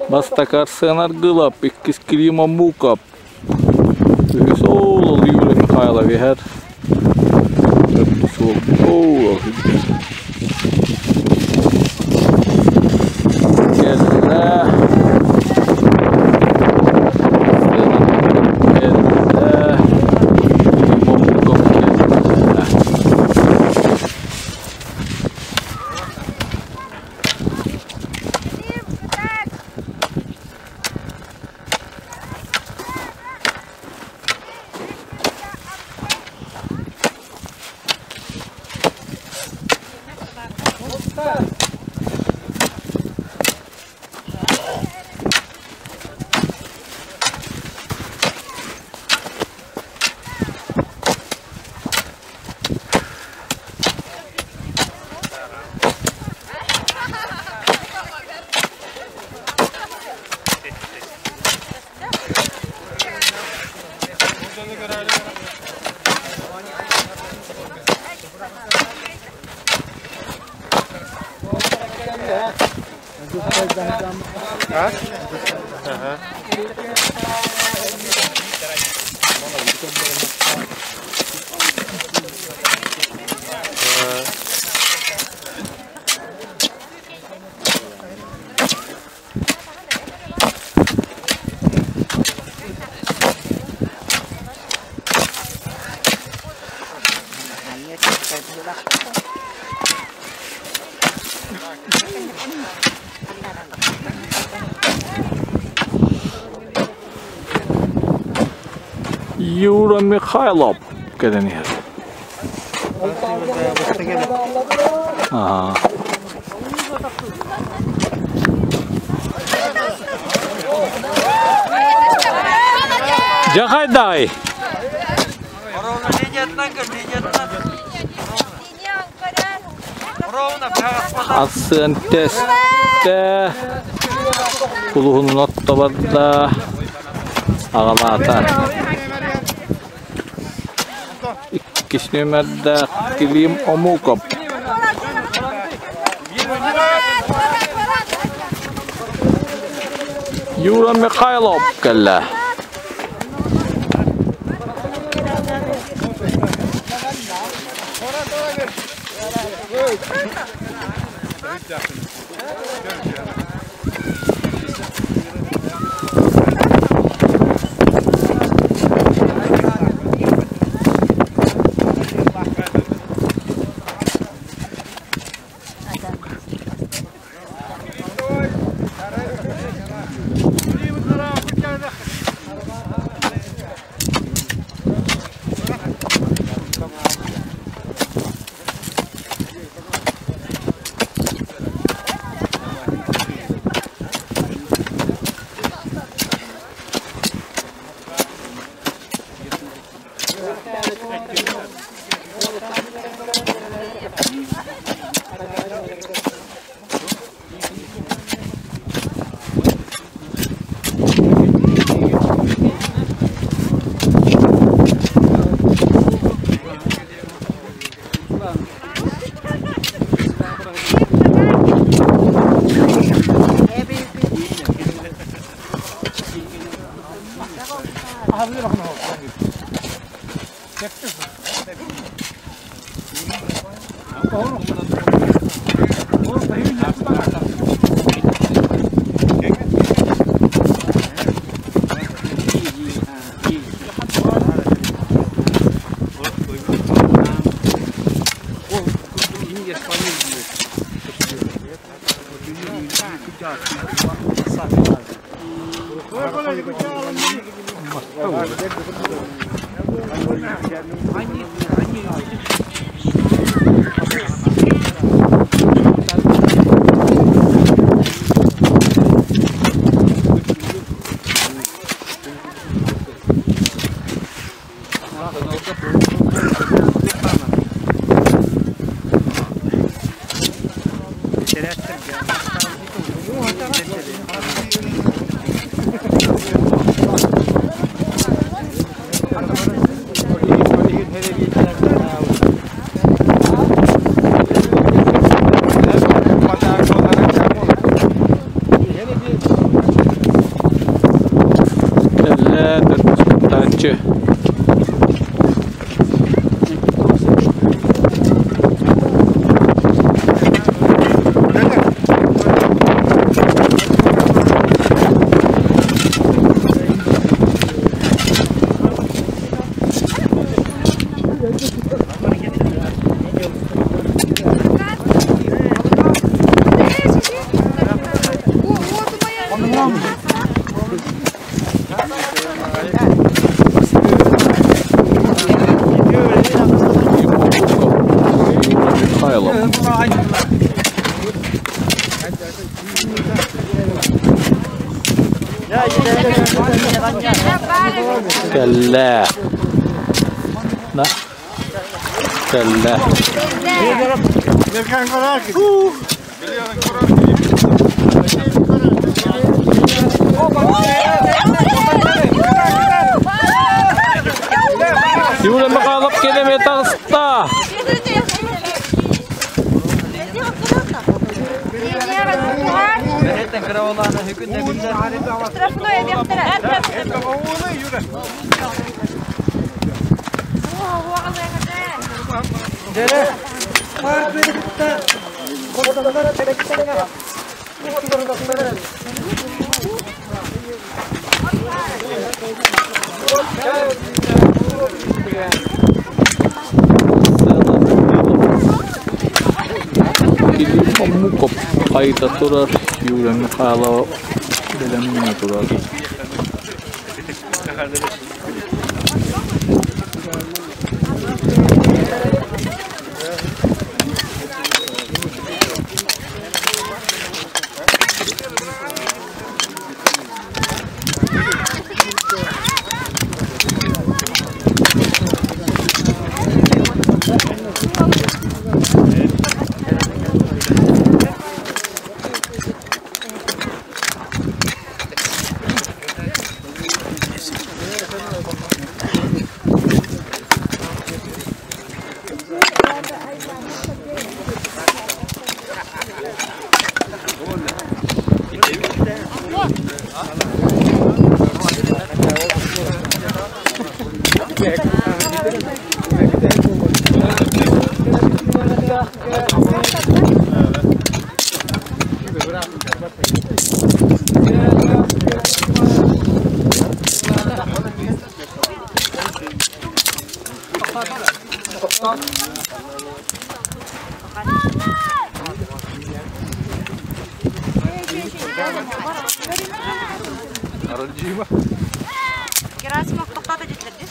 Бастакы Арсен Аргылов, иккис Клим Омуков, үһүс оол Юрий Михайлов иһэр. Төрдүс уол оол Кэллэ. Кэллэ. Клим Омуков кэллэ. Юра Михайлов кэлэн иһэр. Аа. Дьэ хайдай? Арсыан тэстэ, кулуһунун отто барда, аҕалаата. Иккис нүөмэрдээх Клим Омуков. Юра Михайлов кэллэ. Кэллэ. На. Кэллэ. Юля Михайлов кэлэмэ таҕыста. Филипп Муков хайта турар, Юля Михайлова бэлэмҥэ турар. Герасимов тоқтата жетілерді.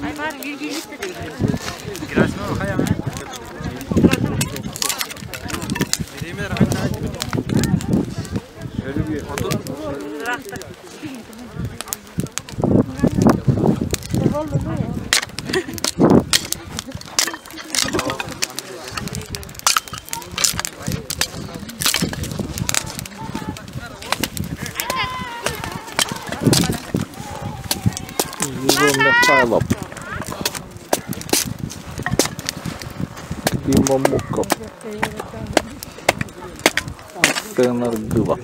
Аймар Виргилисті Юрий Михайлов. Дима Муков. Артен Аргылов.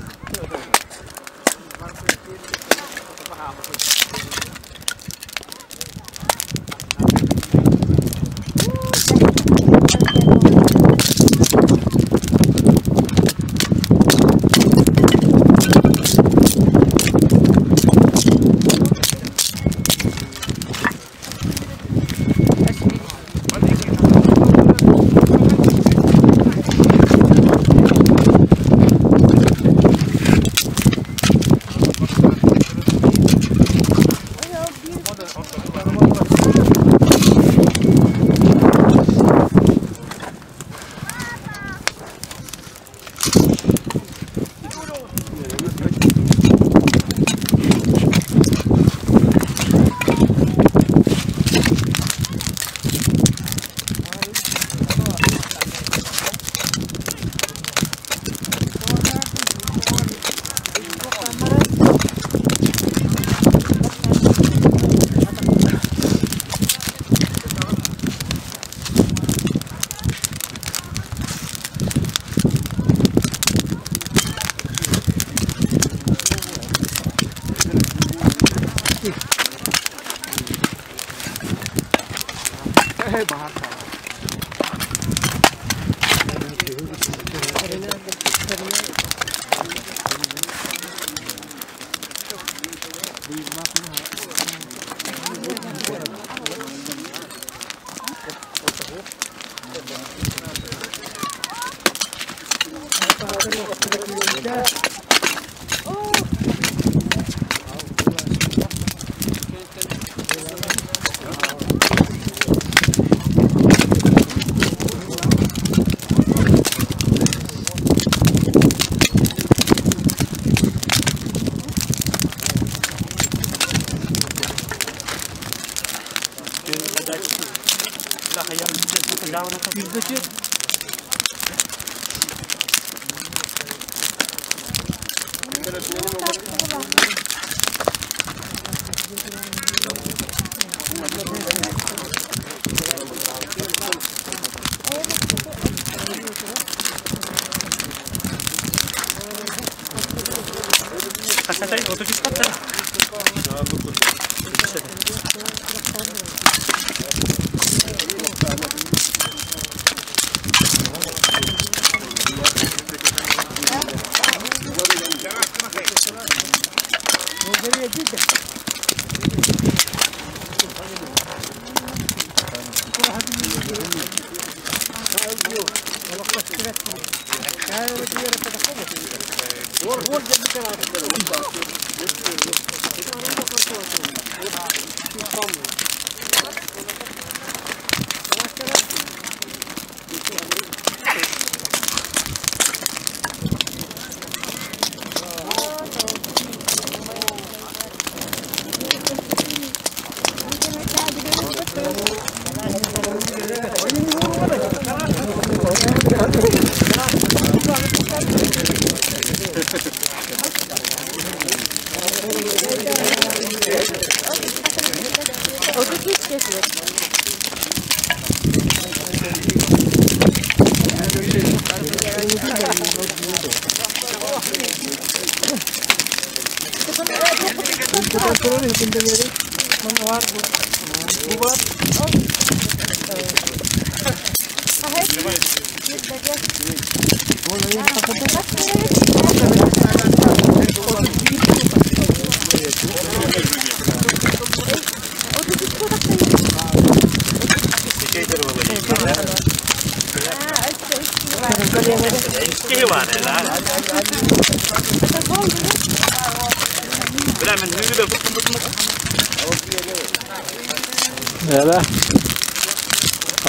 Эра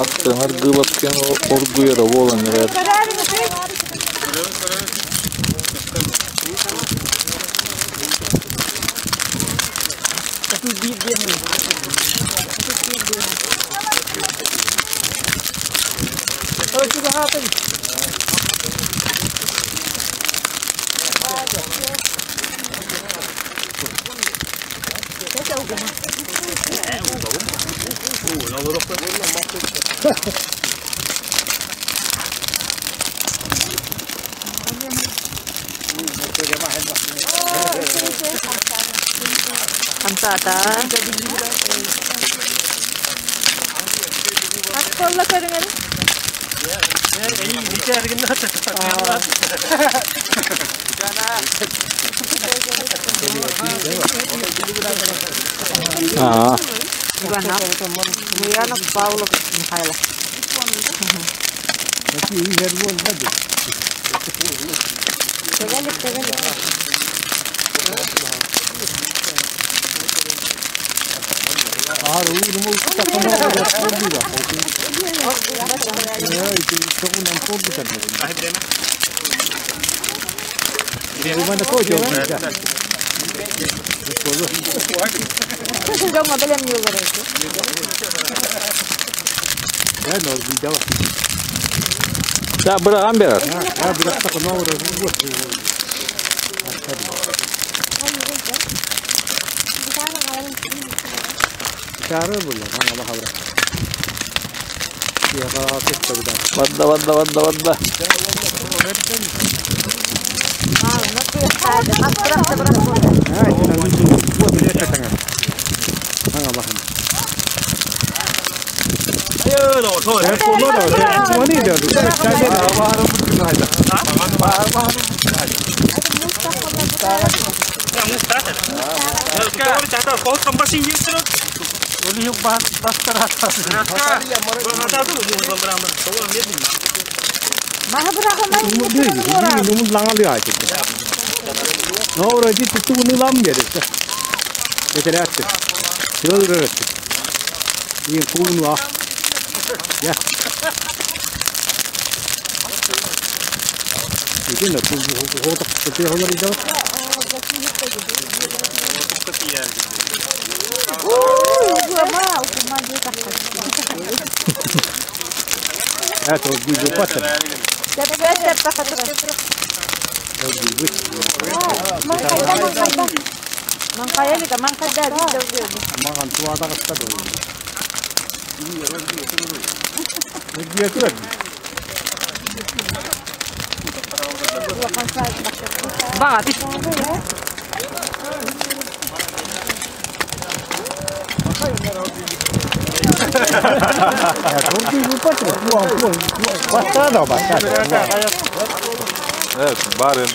аттанар гылапкен оргуйара буолан эрэр. Хамсаата. Астолла көрүңөр. Аа, Иванов Павлов Михайлов. Тегелик, тегелик. Дома белем юллар. Да, быраган берер. Вадда, вадда, вадда, вадда. Evet, bari.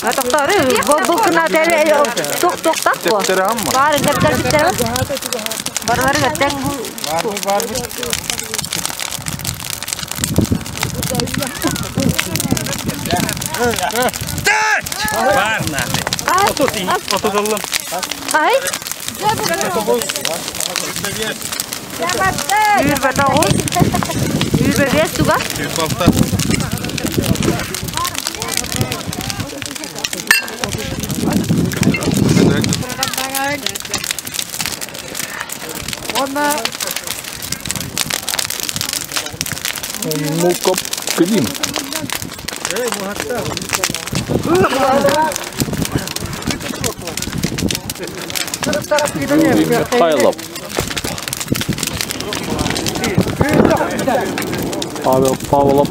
Мукоп Клим. Юрий Михайлов. Павел Павлов.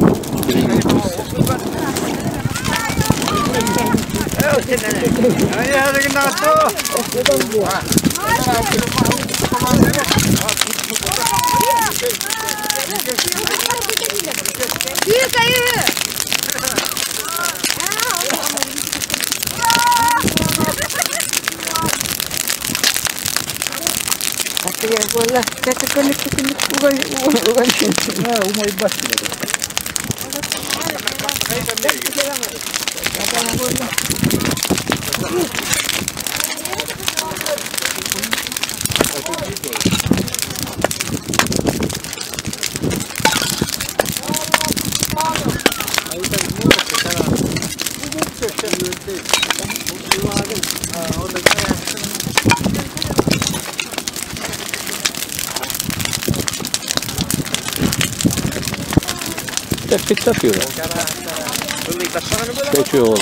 Тэппиттатыра. Печуолу.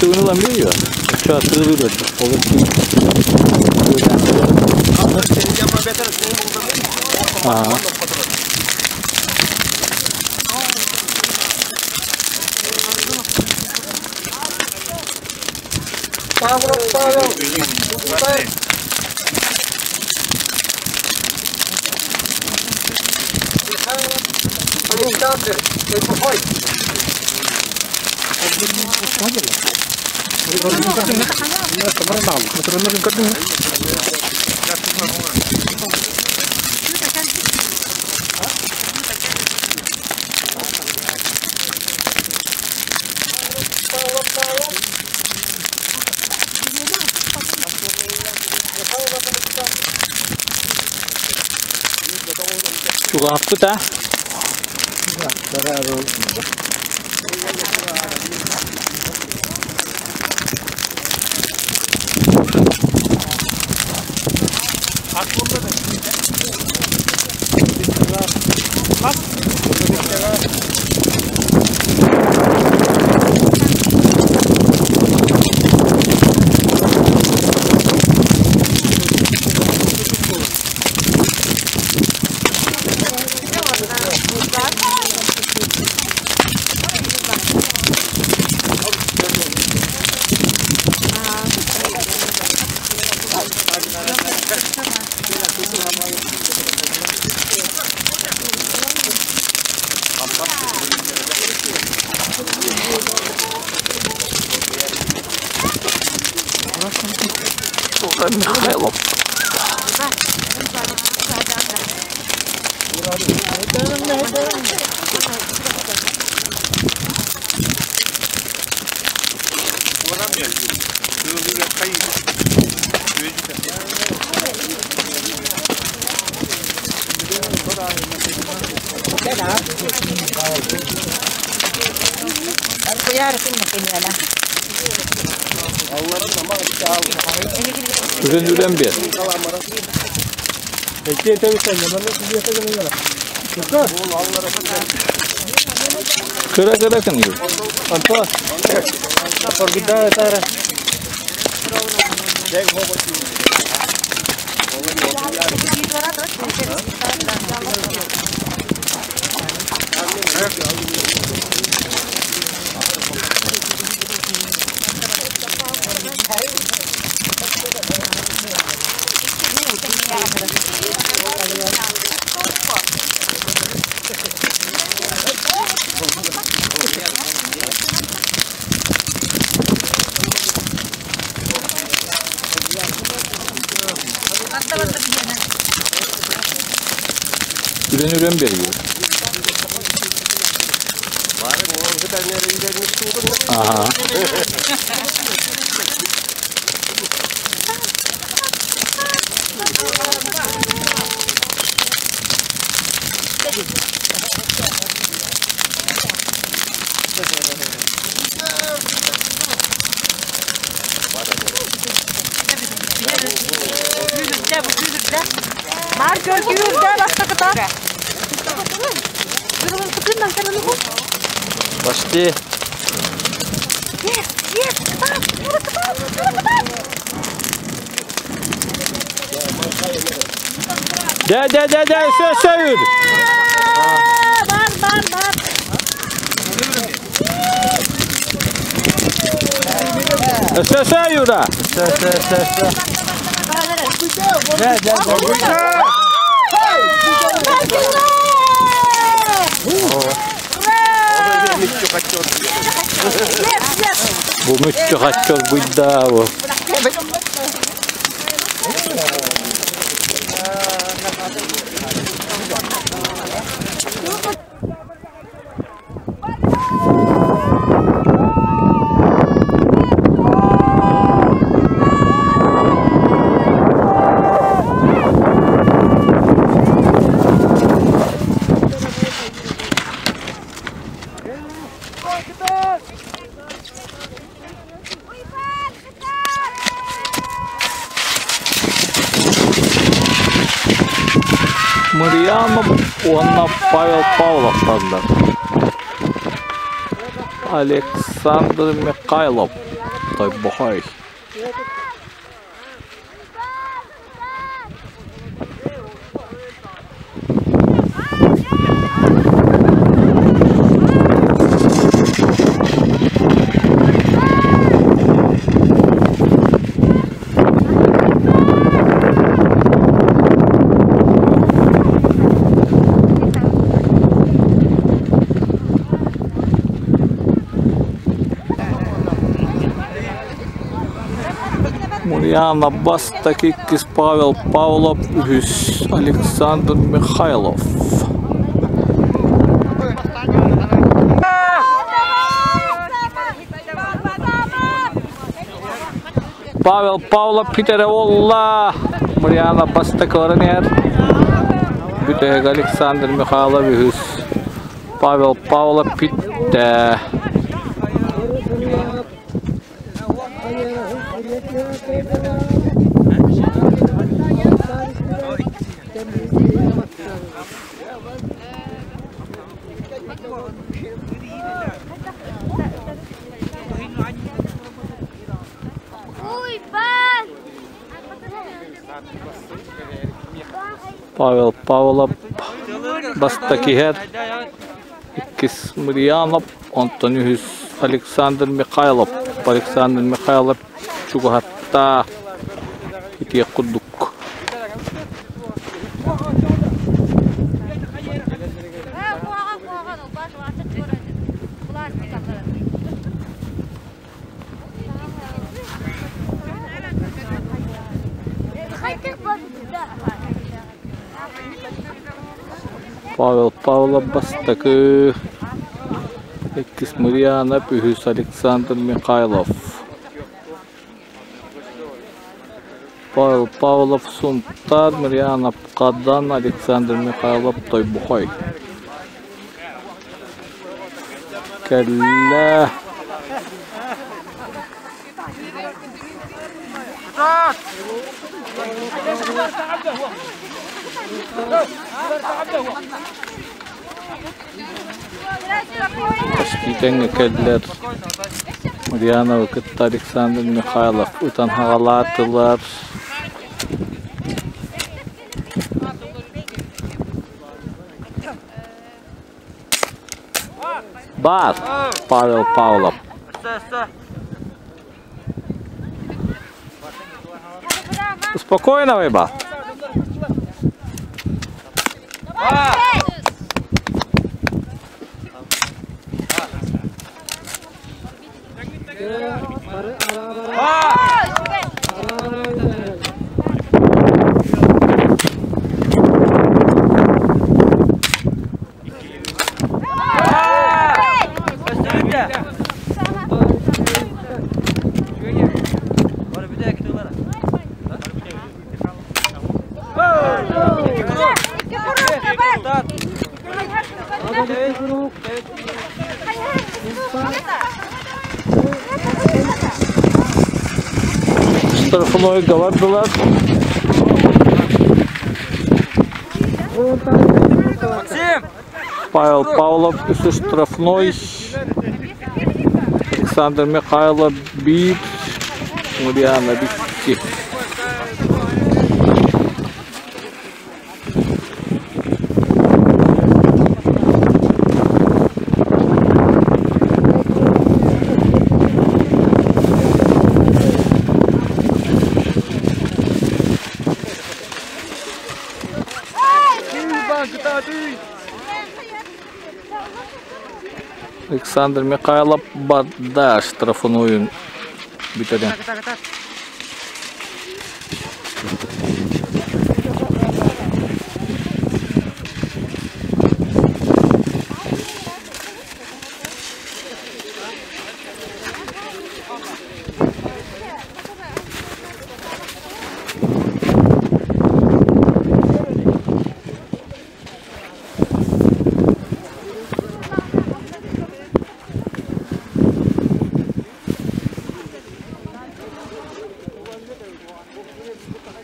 Тугуна мио. Чатыры Аа. Чугааппыта. Михайлов. Үрэн үрэн биэр. Кыра кыра кыныгыр. Үрэн үрэн биэргир. Аха. Почти. Дэ, дэ, дэ, дэ, все, все, үр. Бар, бар, бар. Все, все, Юра. Все, все, все, все. Дэ, дэ, дэ. Бу мүччү хаччор буйда бу. Марьянов уонна Павел Павловтаннар. Александр Михайлов Тойбохой. Мурьяна Бастак иккис Павел Павлов үһүс Александр Михайлов. Павел Павлов Питере олла. Мурьяна Бастак ыларын иһэр. Бүтэһик Александр Михайлов үһүс. Павел Павлов питте. Павел Павлов бастакы иһэр. Иккис Мырьянов, онтон үһүс Александр Михайлов. Александр Михайлов чугаһатта итиэх курдук. Павел Павлов бастакы, иккис Мырьянов, үһүс Александр Михайлов. Павел Павлов Сунтаар, Мырьянов Хадан, Александр Михайлов Тойбухой. Кэллэ. Көстүүтэҥҥэ кэллэр Ульяновы кытта Александр Михайлов ытан хаҕалаатылар. Баар Павел Павлов. Спокойно, Вайба. Штрафнойга бардылар. Павел Павлов үсүс штрафной. Александр Михайлов биир, Ульяна икки. Александр Михайлов барда штрафную бүтэрэн.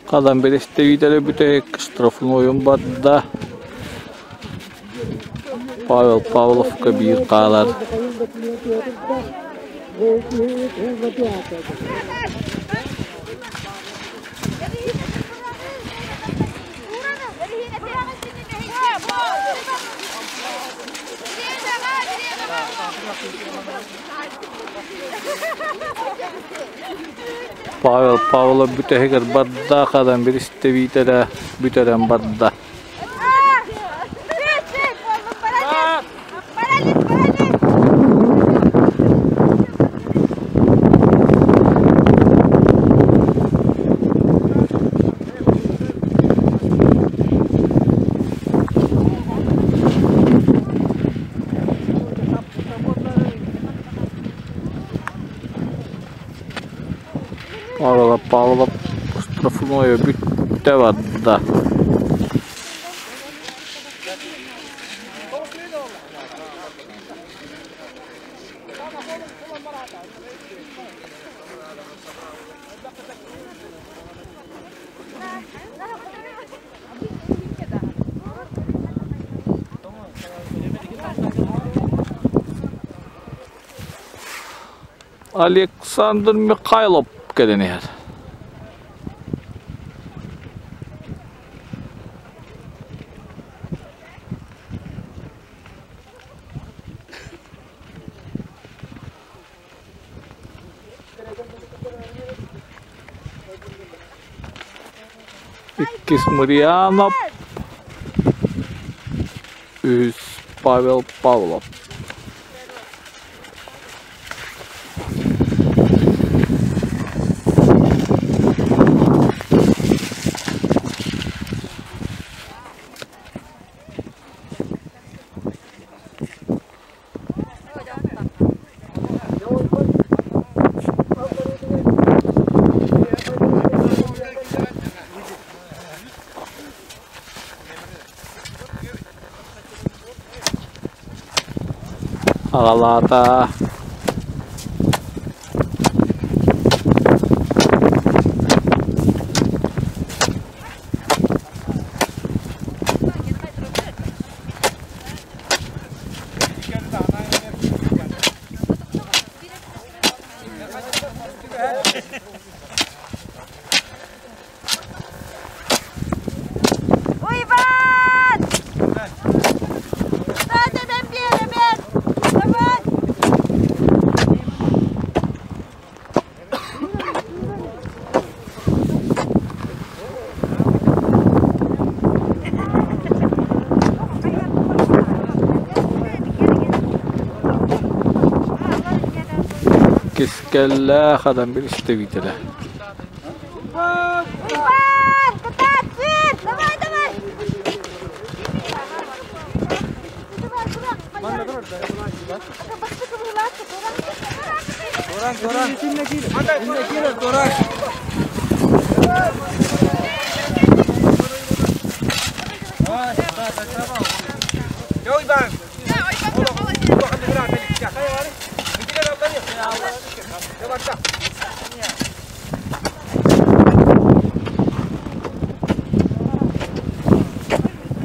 Хадан биристэбиитэрэ бүтэһик штрафнойун барда. Павел Павловка биир хаалар. Павел Павлов бүтэһигэр барда, хадан биристэбиитэрэ бүтэрэн барда. Павла Павлов штрафное бүттэ барда. Александр Михайлов кэлэн иһэр. Иккис Мырьянов, үһүс Павел Павлов. Аҕалаата. Уйбаан! Давай, биэрэбин! Давай! Кискэллээх адам билистибитэлэ. Уйбаан! Кытаат, сыр! Давай, давай!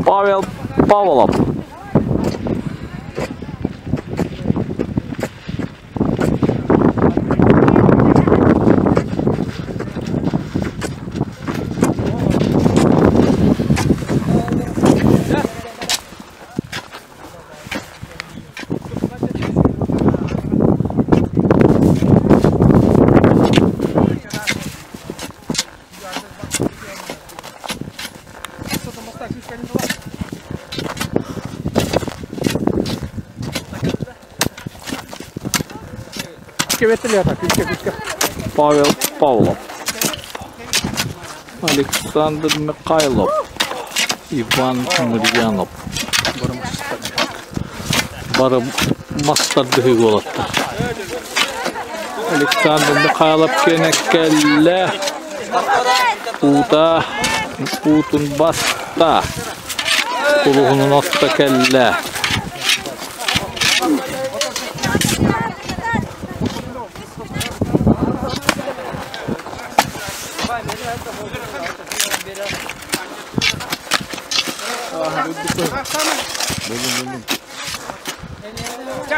Павел Павлов. Павел Павлов. Александр Михайлов. Иван Мырьянов. Бары мастардыһы уолаттар. Александр Михайлов кэнэ кэллэ. Уута уутун баста. Кулуһунун отто кэллэ.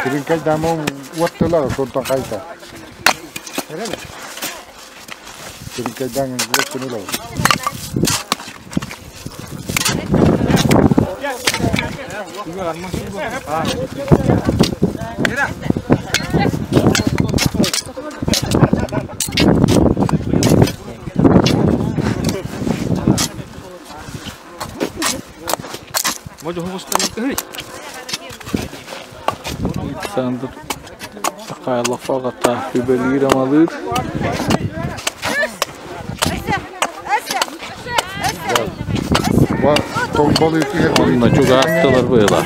Киринкайдаамы уоттылар сонтон хайта. Киринкайдаан уоттунулар. Александр Михайлов аҕата үбэлиир амалыыр. Онно чугаастылар быылар.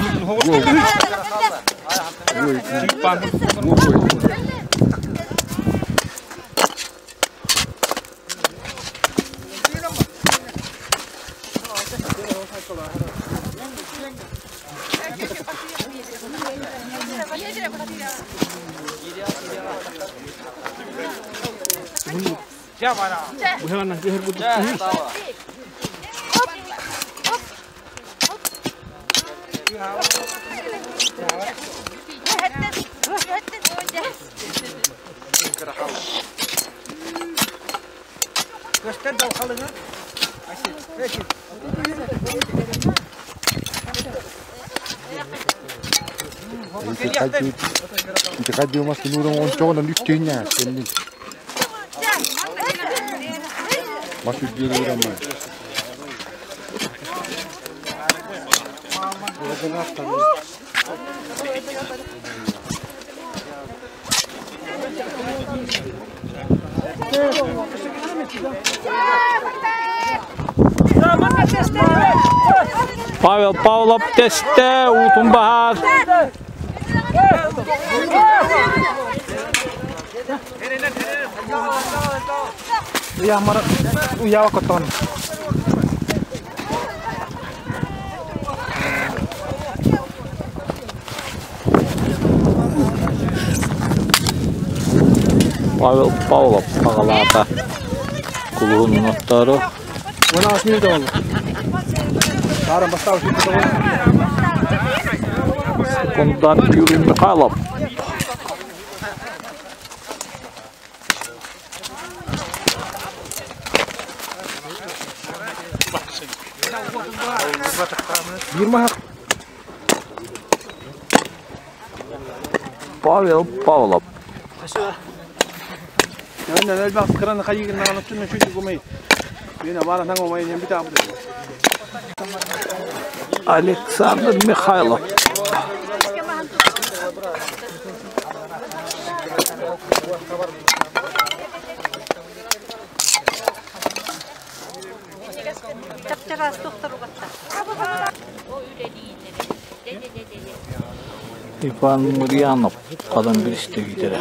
Павел Павлов тесте уутун баһаар. Павел Павлов аҕалаата кулуһун оттоору. Секундант Юрий Михайлов. Павел Павлов. Александр Михайлов. Иван Мырьянов хадан биристигитэрэ.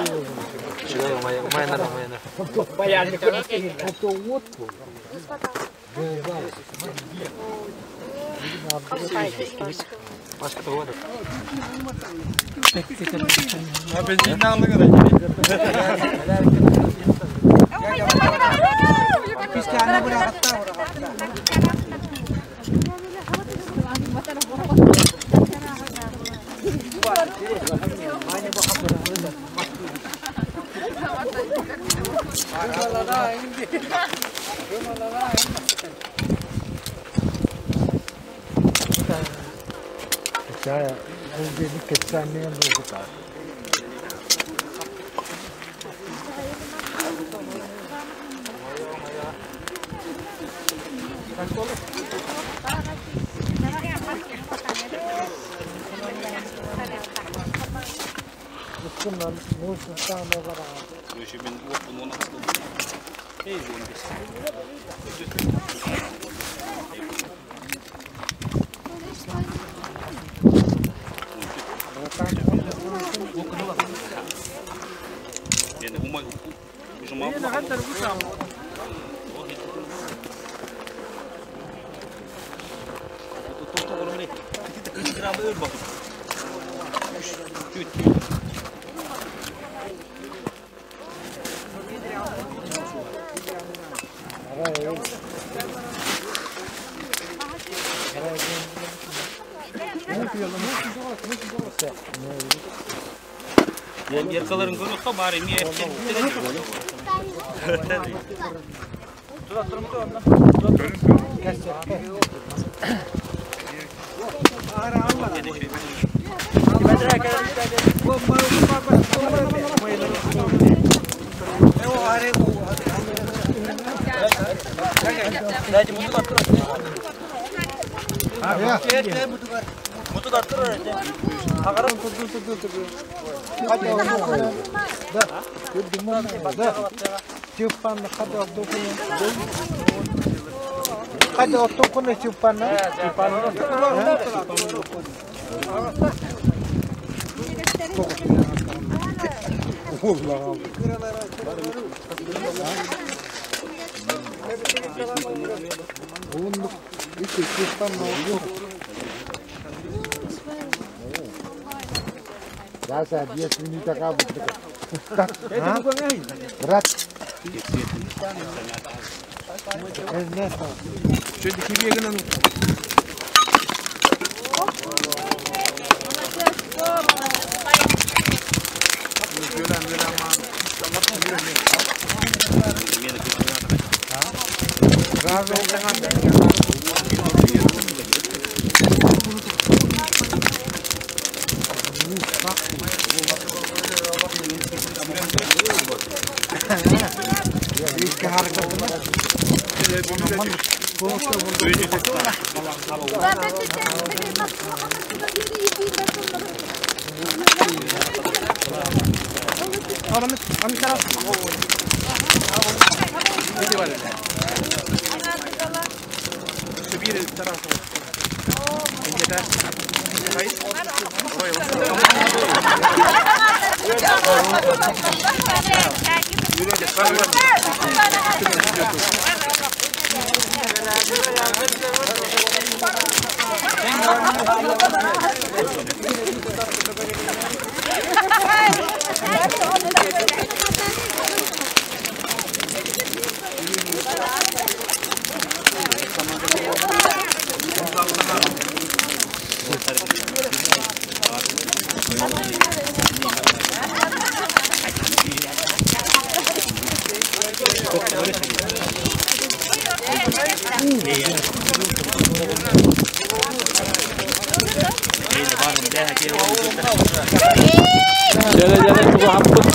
Дьэрэ дьэрэ чугаһаппыт.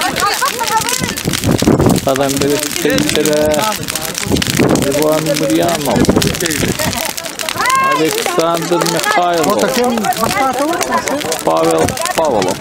Тадан бэристэриттэрэ Иван Мырьянов, Александр Михайлов, Павел Павлов.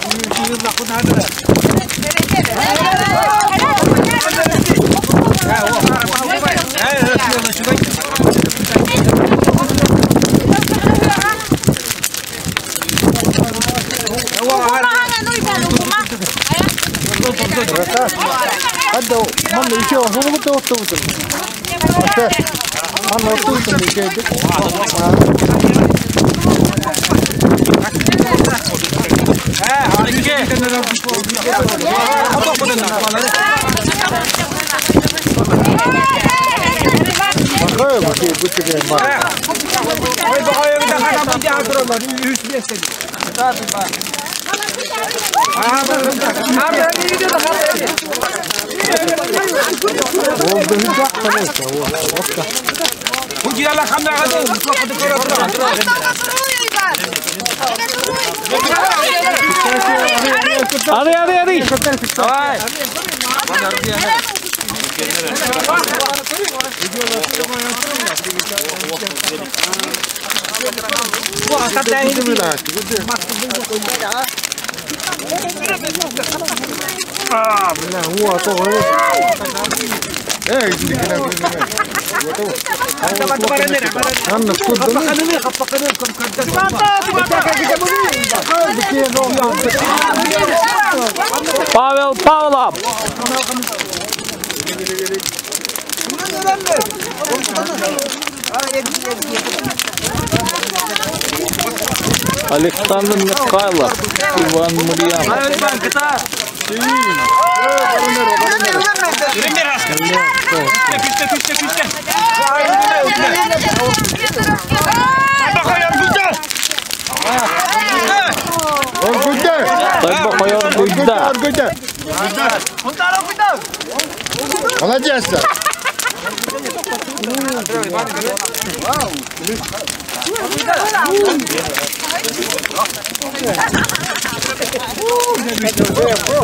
Ары, ары, ары! Павел Павлов! Александр Михайлов, Иван Мурьянов. Тойбохойор Гуйда. Молодец!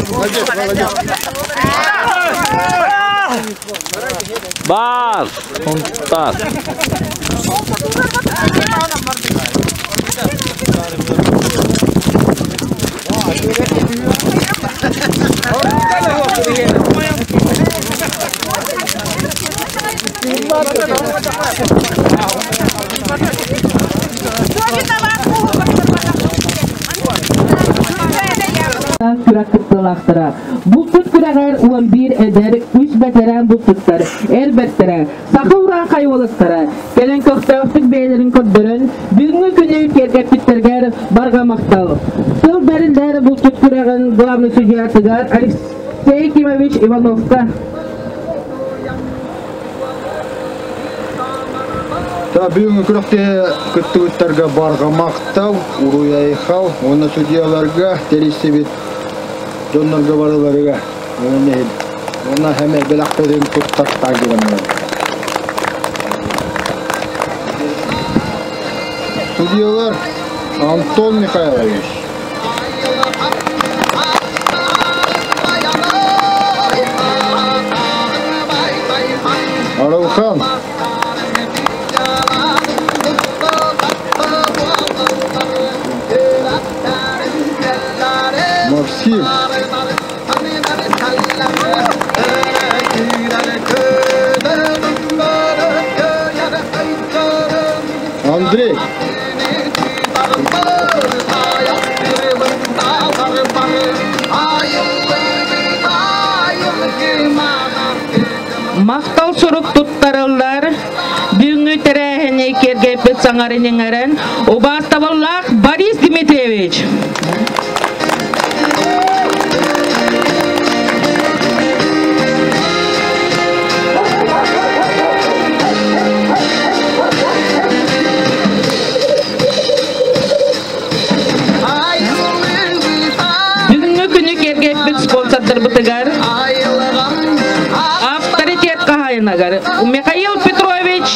Молодец, молодец. Бар! Унтар. Күрэх кыттыылаахтара. Булчут күрэҕэр 11 эдэр, үс бэтэрээн булчуттар, эр бэртэрэ, саха урааҥхай уолаттара кэлэн көхтөөхтүк бэйэлэрин көрдөрөн, бүгүҥҥү күнү киэргэппиттэргэр барҕа махтал. Тыл бэриллэр булчут күрэҕин главный судьуйатыгар Алексей Кимович Ивановка. Бүгүҥҥү күрэхтэ кыттыбыттарга барҕа махтал, уруй-айхал уонна судьуйаларга тэрийсибит дьоннорго барыларыга уонна хэмэ бэлэхтэрин туттартаан кэлэммин. Судьуйалар Антон Михайлович, Арылхан, Максим, Андрей, Махтал сурук туттарыллар, бүгүҥҥү тэрээһини киэргэппит саҥарын иҥэрэн, убаастабыллаах Борис Дмитриевич. спонсордарбытыгар авторитет хаһаайыныгар Михаил Петрович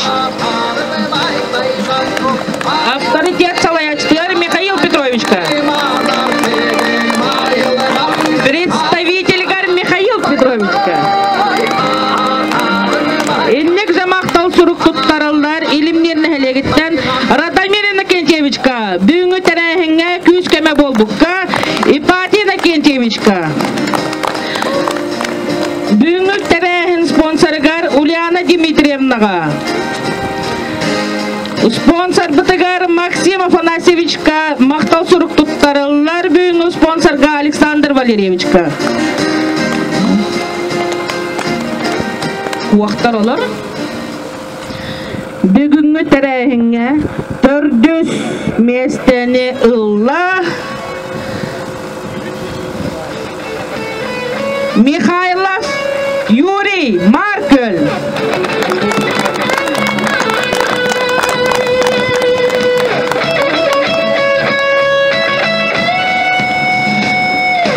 авторитет салайааччытыгар Михаил Петровичка представительгар Михаил Петровичка Инник замахтал сурук туттараллар Илимнир нэһилиэгиттэн Радомир Иннокентьевичка бүгүҥҥү тэрээһиҥҥэ күүс-көмө буолбукка Ипатий Иннокентьевичка бүгүҥҥү тэрээһин спонсорыгар Ульяна Дмитриевнаҕа спонсорбытыгар Максим Афанасьевичка махтал сурук туттарыллар бүгүҥҥү спонсорга Александр Валерьевичка Уохтар олор Бүгүҥҥү тэрээһиҥҥэ төрдүс миэстэни ылла Михайлов Юрий Маркөл.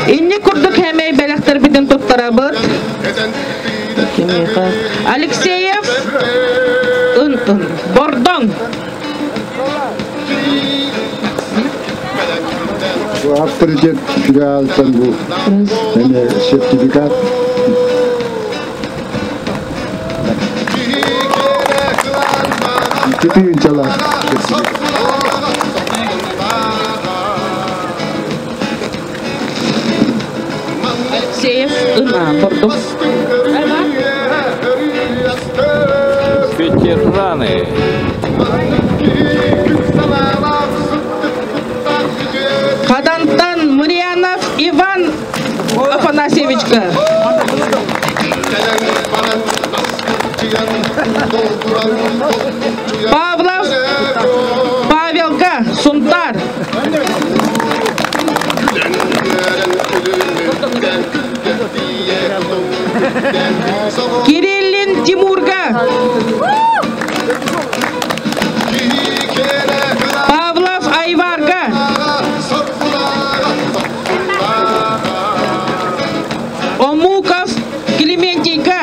Инник курдук хэмэй бэлэхтэрбитин туттарабыт. Кимиэхэ? Алексеев ын Бордоҥ. Авторитет филиалтан бу эмиэ сертификат. Икки тыһыынчалаах сертификат. Алексеев ына Бордоҥ. Ветераны. Хадантан Мурьянов Иван Афанасьевичка. Павлов Павелка Сунтар. Кириллин Тимурга. Павлов Айварга. Омуков Клементийга.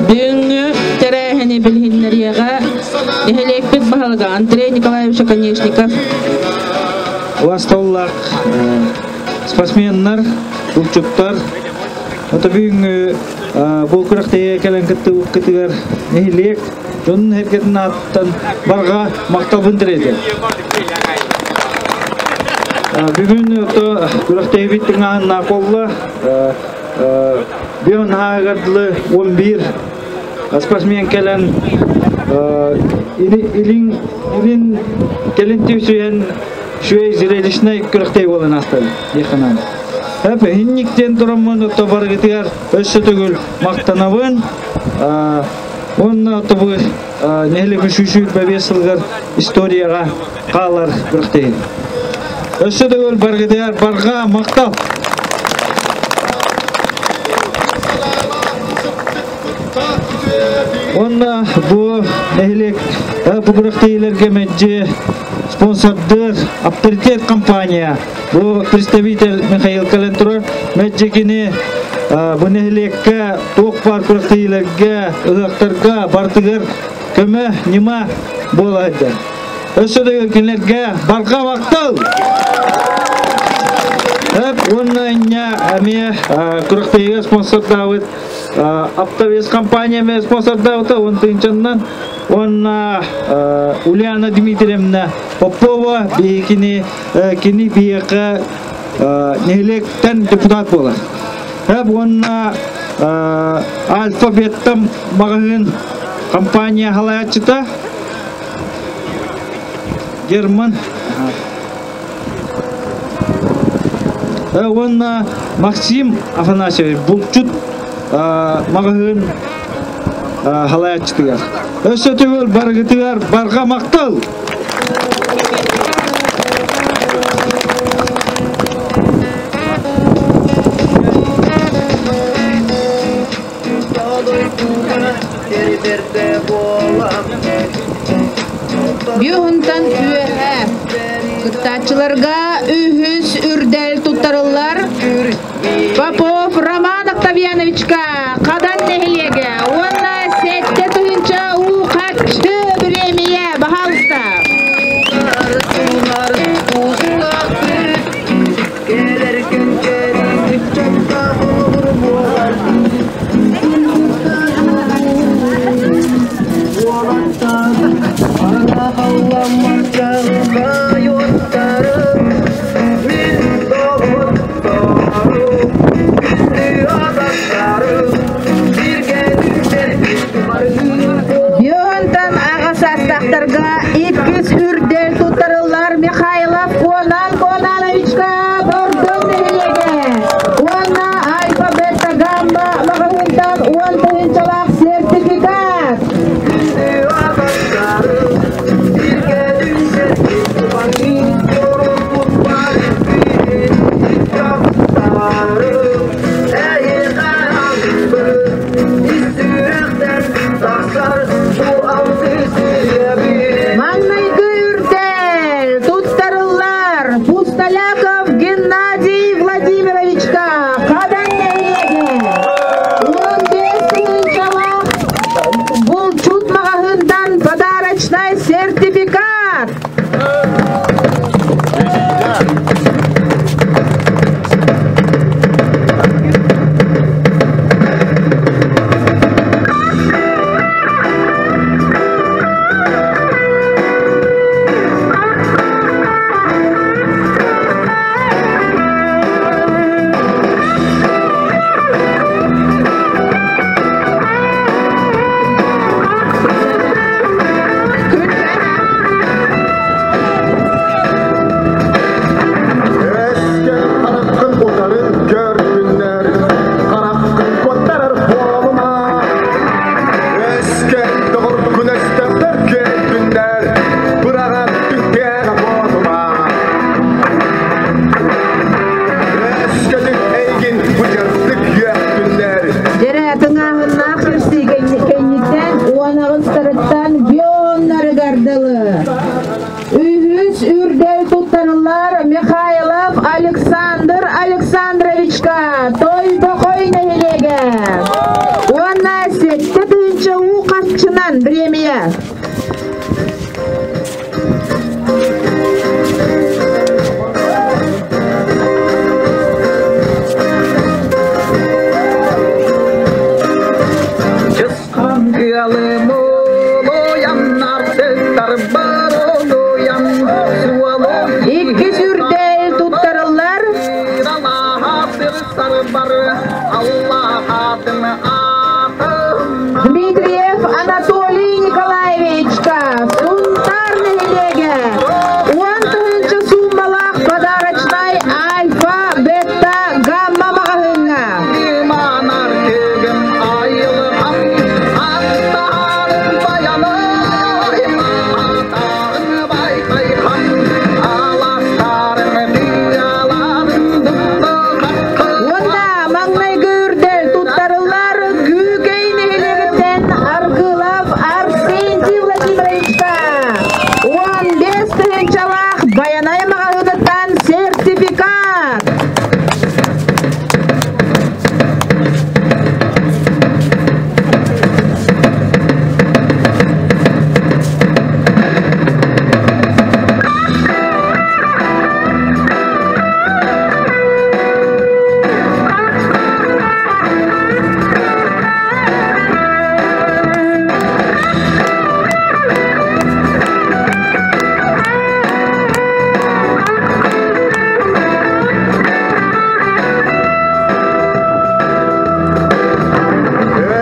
Бүгүҥҥү тэрээһини билиһиннэриэҕэ нэһилиэкпит баһылыга Андрей Николаевич Оконешников. Убасталлаах спортсменнар, булчуттар, ото бүгүҥҥү бу күрэхтэһиигэ кэлэн кыттыбыккытыгар нэһилиэк дьонун эргэтин ааттан барҕа махталбын тириэтэбин. Бүгүн ото күрэхтэһиибит тыҥааһыннаах буолла. Бүөн ааҕар дылы 11 спортсмен кэлэн илин илин кэлин түсүйэн шүэй зрелищнай күрэхтэй буолан аастар диэххэ Эп инниктен тураммын ото барыгытыгар өссө төгүл мактанабын. Уонна тобу нэһилиэк үшүүшүүр бэбиэс сылыгар историяҕа хаалар күрэхтэһии. Өссө төгүл барыгытыгар барҕа махтал! Уонна бу нэһилиэк бу күрэхтэһиилэргэ мэлдьи спонсордыыр авторитет компания бу представитель Михаил кэлэн турар. Мэлдьи кини бу нэһилиэккэ туох баар күрэхтэһиилэргэ, ыһыахтарга барытыгар көмө, ньыма буола сылдьар. Өссө да кинилэргэ барҕа махтал! Эп уонна инньэ эмиэ күрэхтэһиигэ спонсордаабыт Автовес компания эмиэ спонсордаабыта он тыһыынчаннан уонна Ульяна Дмитриевна Попова биһикини кини биһиэхэ нэһилиэктэн депутат буолар. Эп уонна Альфа-Беттам маҕаһыын компания халаяччыта Герман уонна Максим Афанасьевич булчут маҕаһыын халаяччытыгар. Өссө төгүл барыгытыгар барҕа махтал! Биэһунтан үөһэ. Кыттааччыларга үһүс үрдэл туттарыллар. Попов Роман Октавьяновичка Хадан нэһилиэгэ уонна 7 тыһыынча уу харчы бириэмийэ, баһаалыста. Биэһуонтан аҕа саастаахтарга иккис үрдэл туттарыллар Михайлов Конан Конановичка, Бордоҥ нэһилиэгэ, уонна Альфа Бета Гамма маҕаһыынтан 10 тыһыынчалаах сертификат. Маҥнайгы үрдэл туттарыллар Пустоляков Геннадий Владимировичка, Хадан нэһилиэгэ. 15 тыһыынчалаах Булчут маҕаһыынтан подарочнай сертификат. Эскер хараххын утарын көрдүннэр, хараххын куоттарар буолума. Эскер доҕоргун өстөөхтөр көрдүннэр, быраҕан түккэҕэ буолума. Эскетик эйгин быдьардык үөхтүннэр. Дьэрэ тыҥааһыннаах кирсии кэнниттэн 18-тарыттан 50-нарыгар дылы. Үһүс үрдэл туттарыллар Михайлов Александр Александровичка, Тойбохой нэһилиэгэ. Уонна 7 тыһыынча уу харчынан премия. Иккис үрдэл туттарыллар Дмитриев Анатолий Николаевичка, Сунтаар нэһилиэгэ. 10 тыһыынча сууммалаах подарочнай Альфа, Бета, Гамма маҕаһыыҥҥа. Уонна маҥнайгы үрдэл туттарыллар Күүкэй нэһилиэгиттэн Аргылов Арсентий Владимировичка. 15 тыһыынчалаах Байанай маҕаһыыныттан сертификат.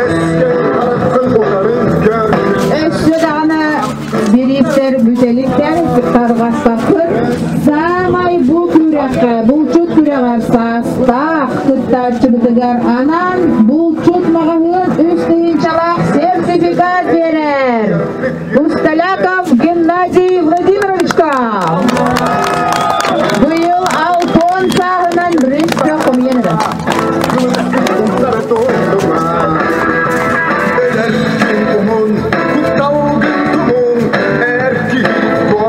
Эскер хараххын утарын көрдүннэр. Өссө даҕаны бириистэр бүтэликтэр, тарҕаспаппыт. Саамай бу күрэххэ, булчут күрэҕэр саастаах кыттааччыбытыгар анаан Булчут маҕаһыын 3 тыһыынчалаах сертификат биэрэр. Пустоляков Геннадий Владимировичка. Быйыл алтан сааһынан Брестка хомуйан эрэр. Утары туттума. Өлөргүн умун, кутталгын тумун, эр киһи.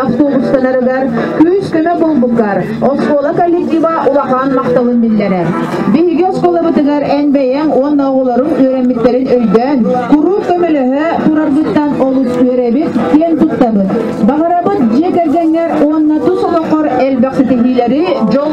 автобустанарыгар күүс-көмө буолбуккар оскуола коллектива улахан махталын биллэрэр. Биһиги оскуолабытыгар эн бэйэҥ уонна оҕолоруҥ үөрэммиттэрин өйдөөн, куруук көмөлөһө тураргыттан олус үөрэбит, киэн туттабыт. Баҕарабыт дьиэ кэргэҥҥэр уонна тус олоххор элбэх ситиһиилэри, дьол.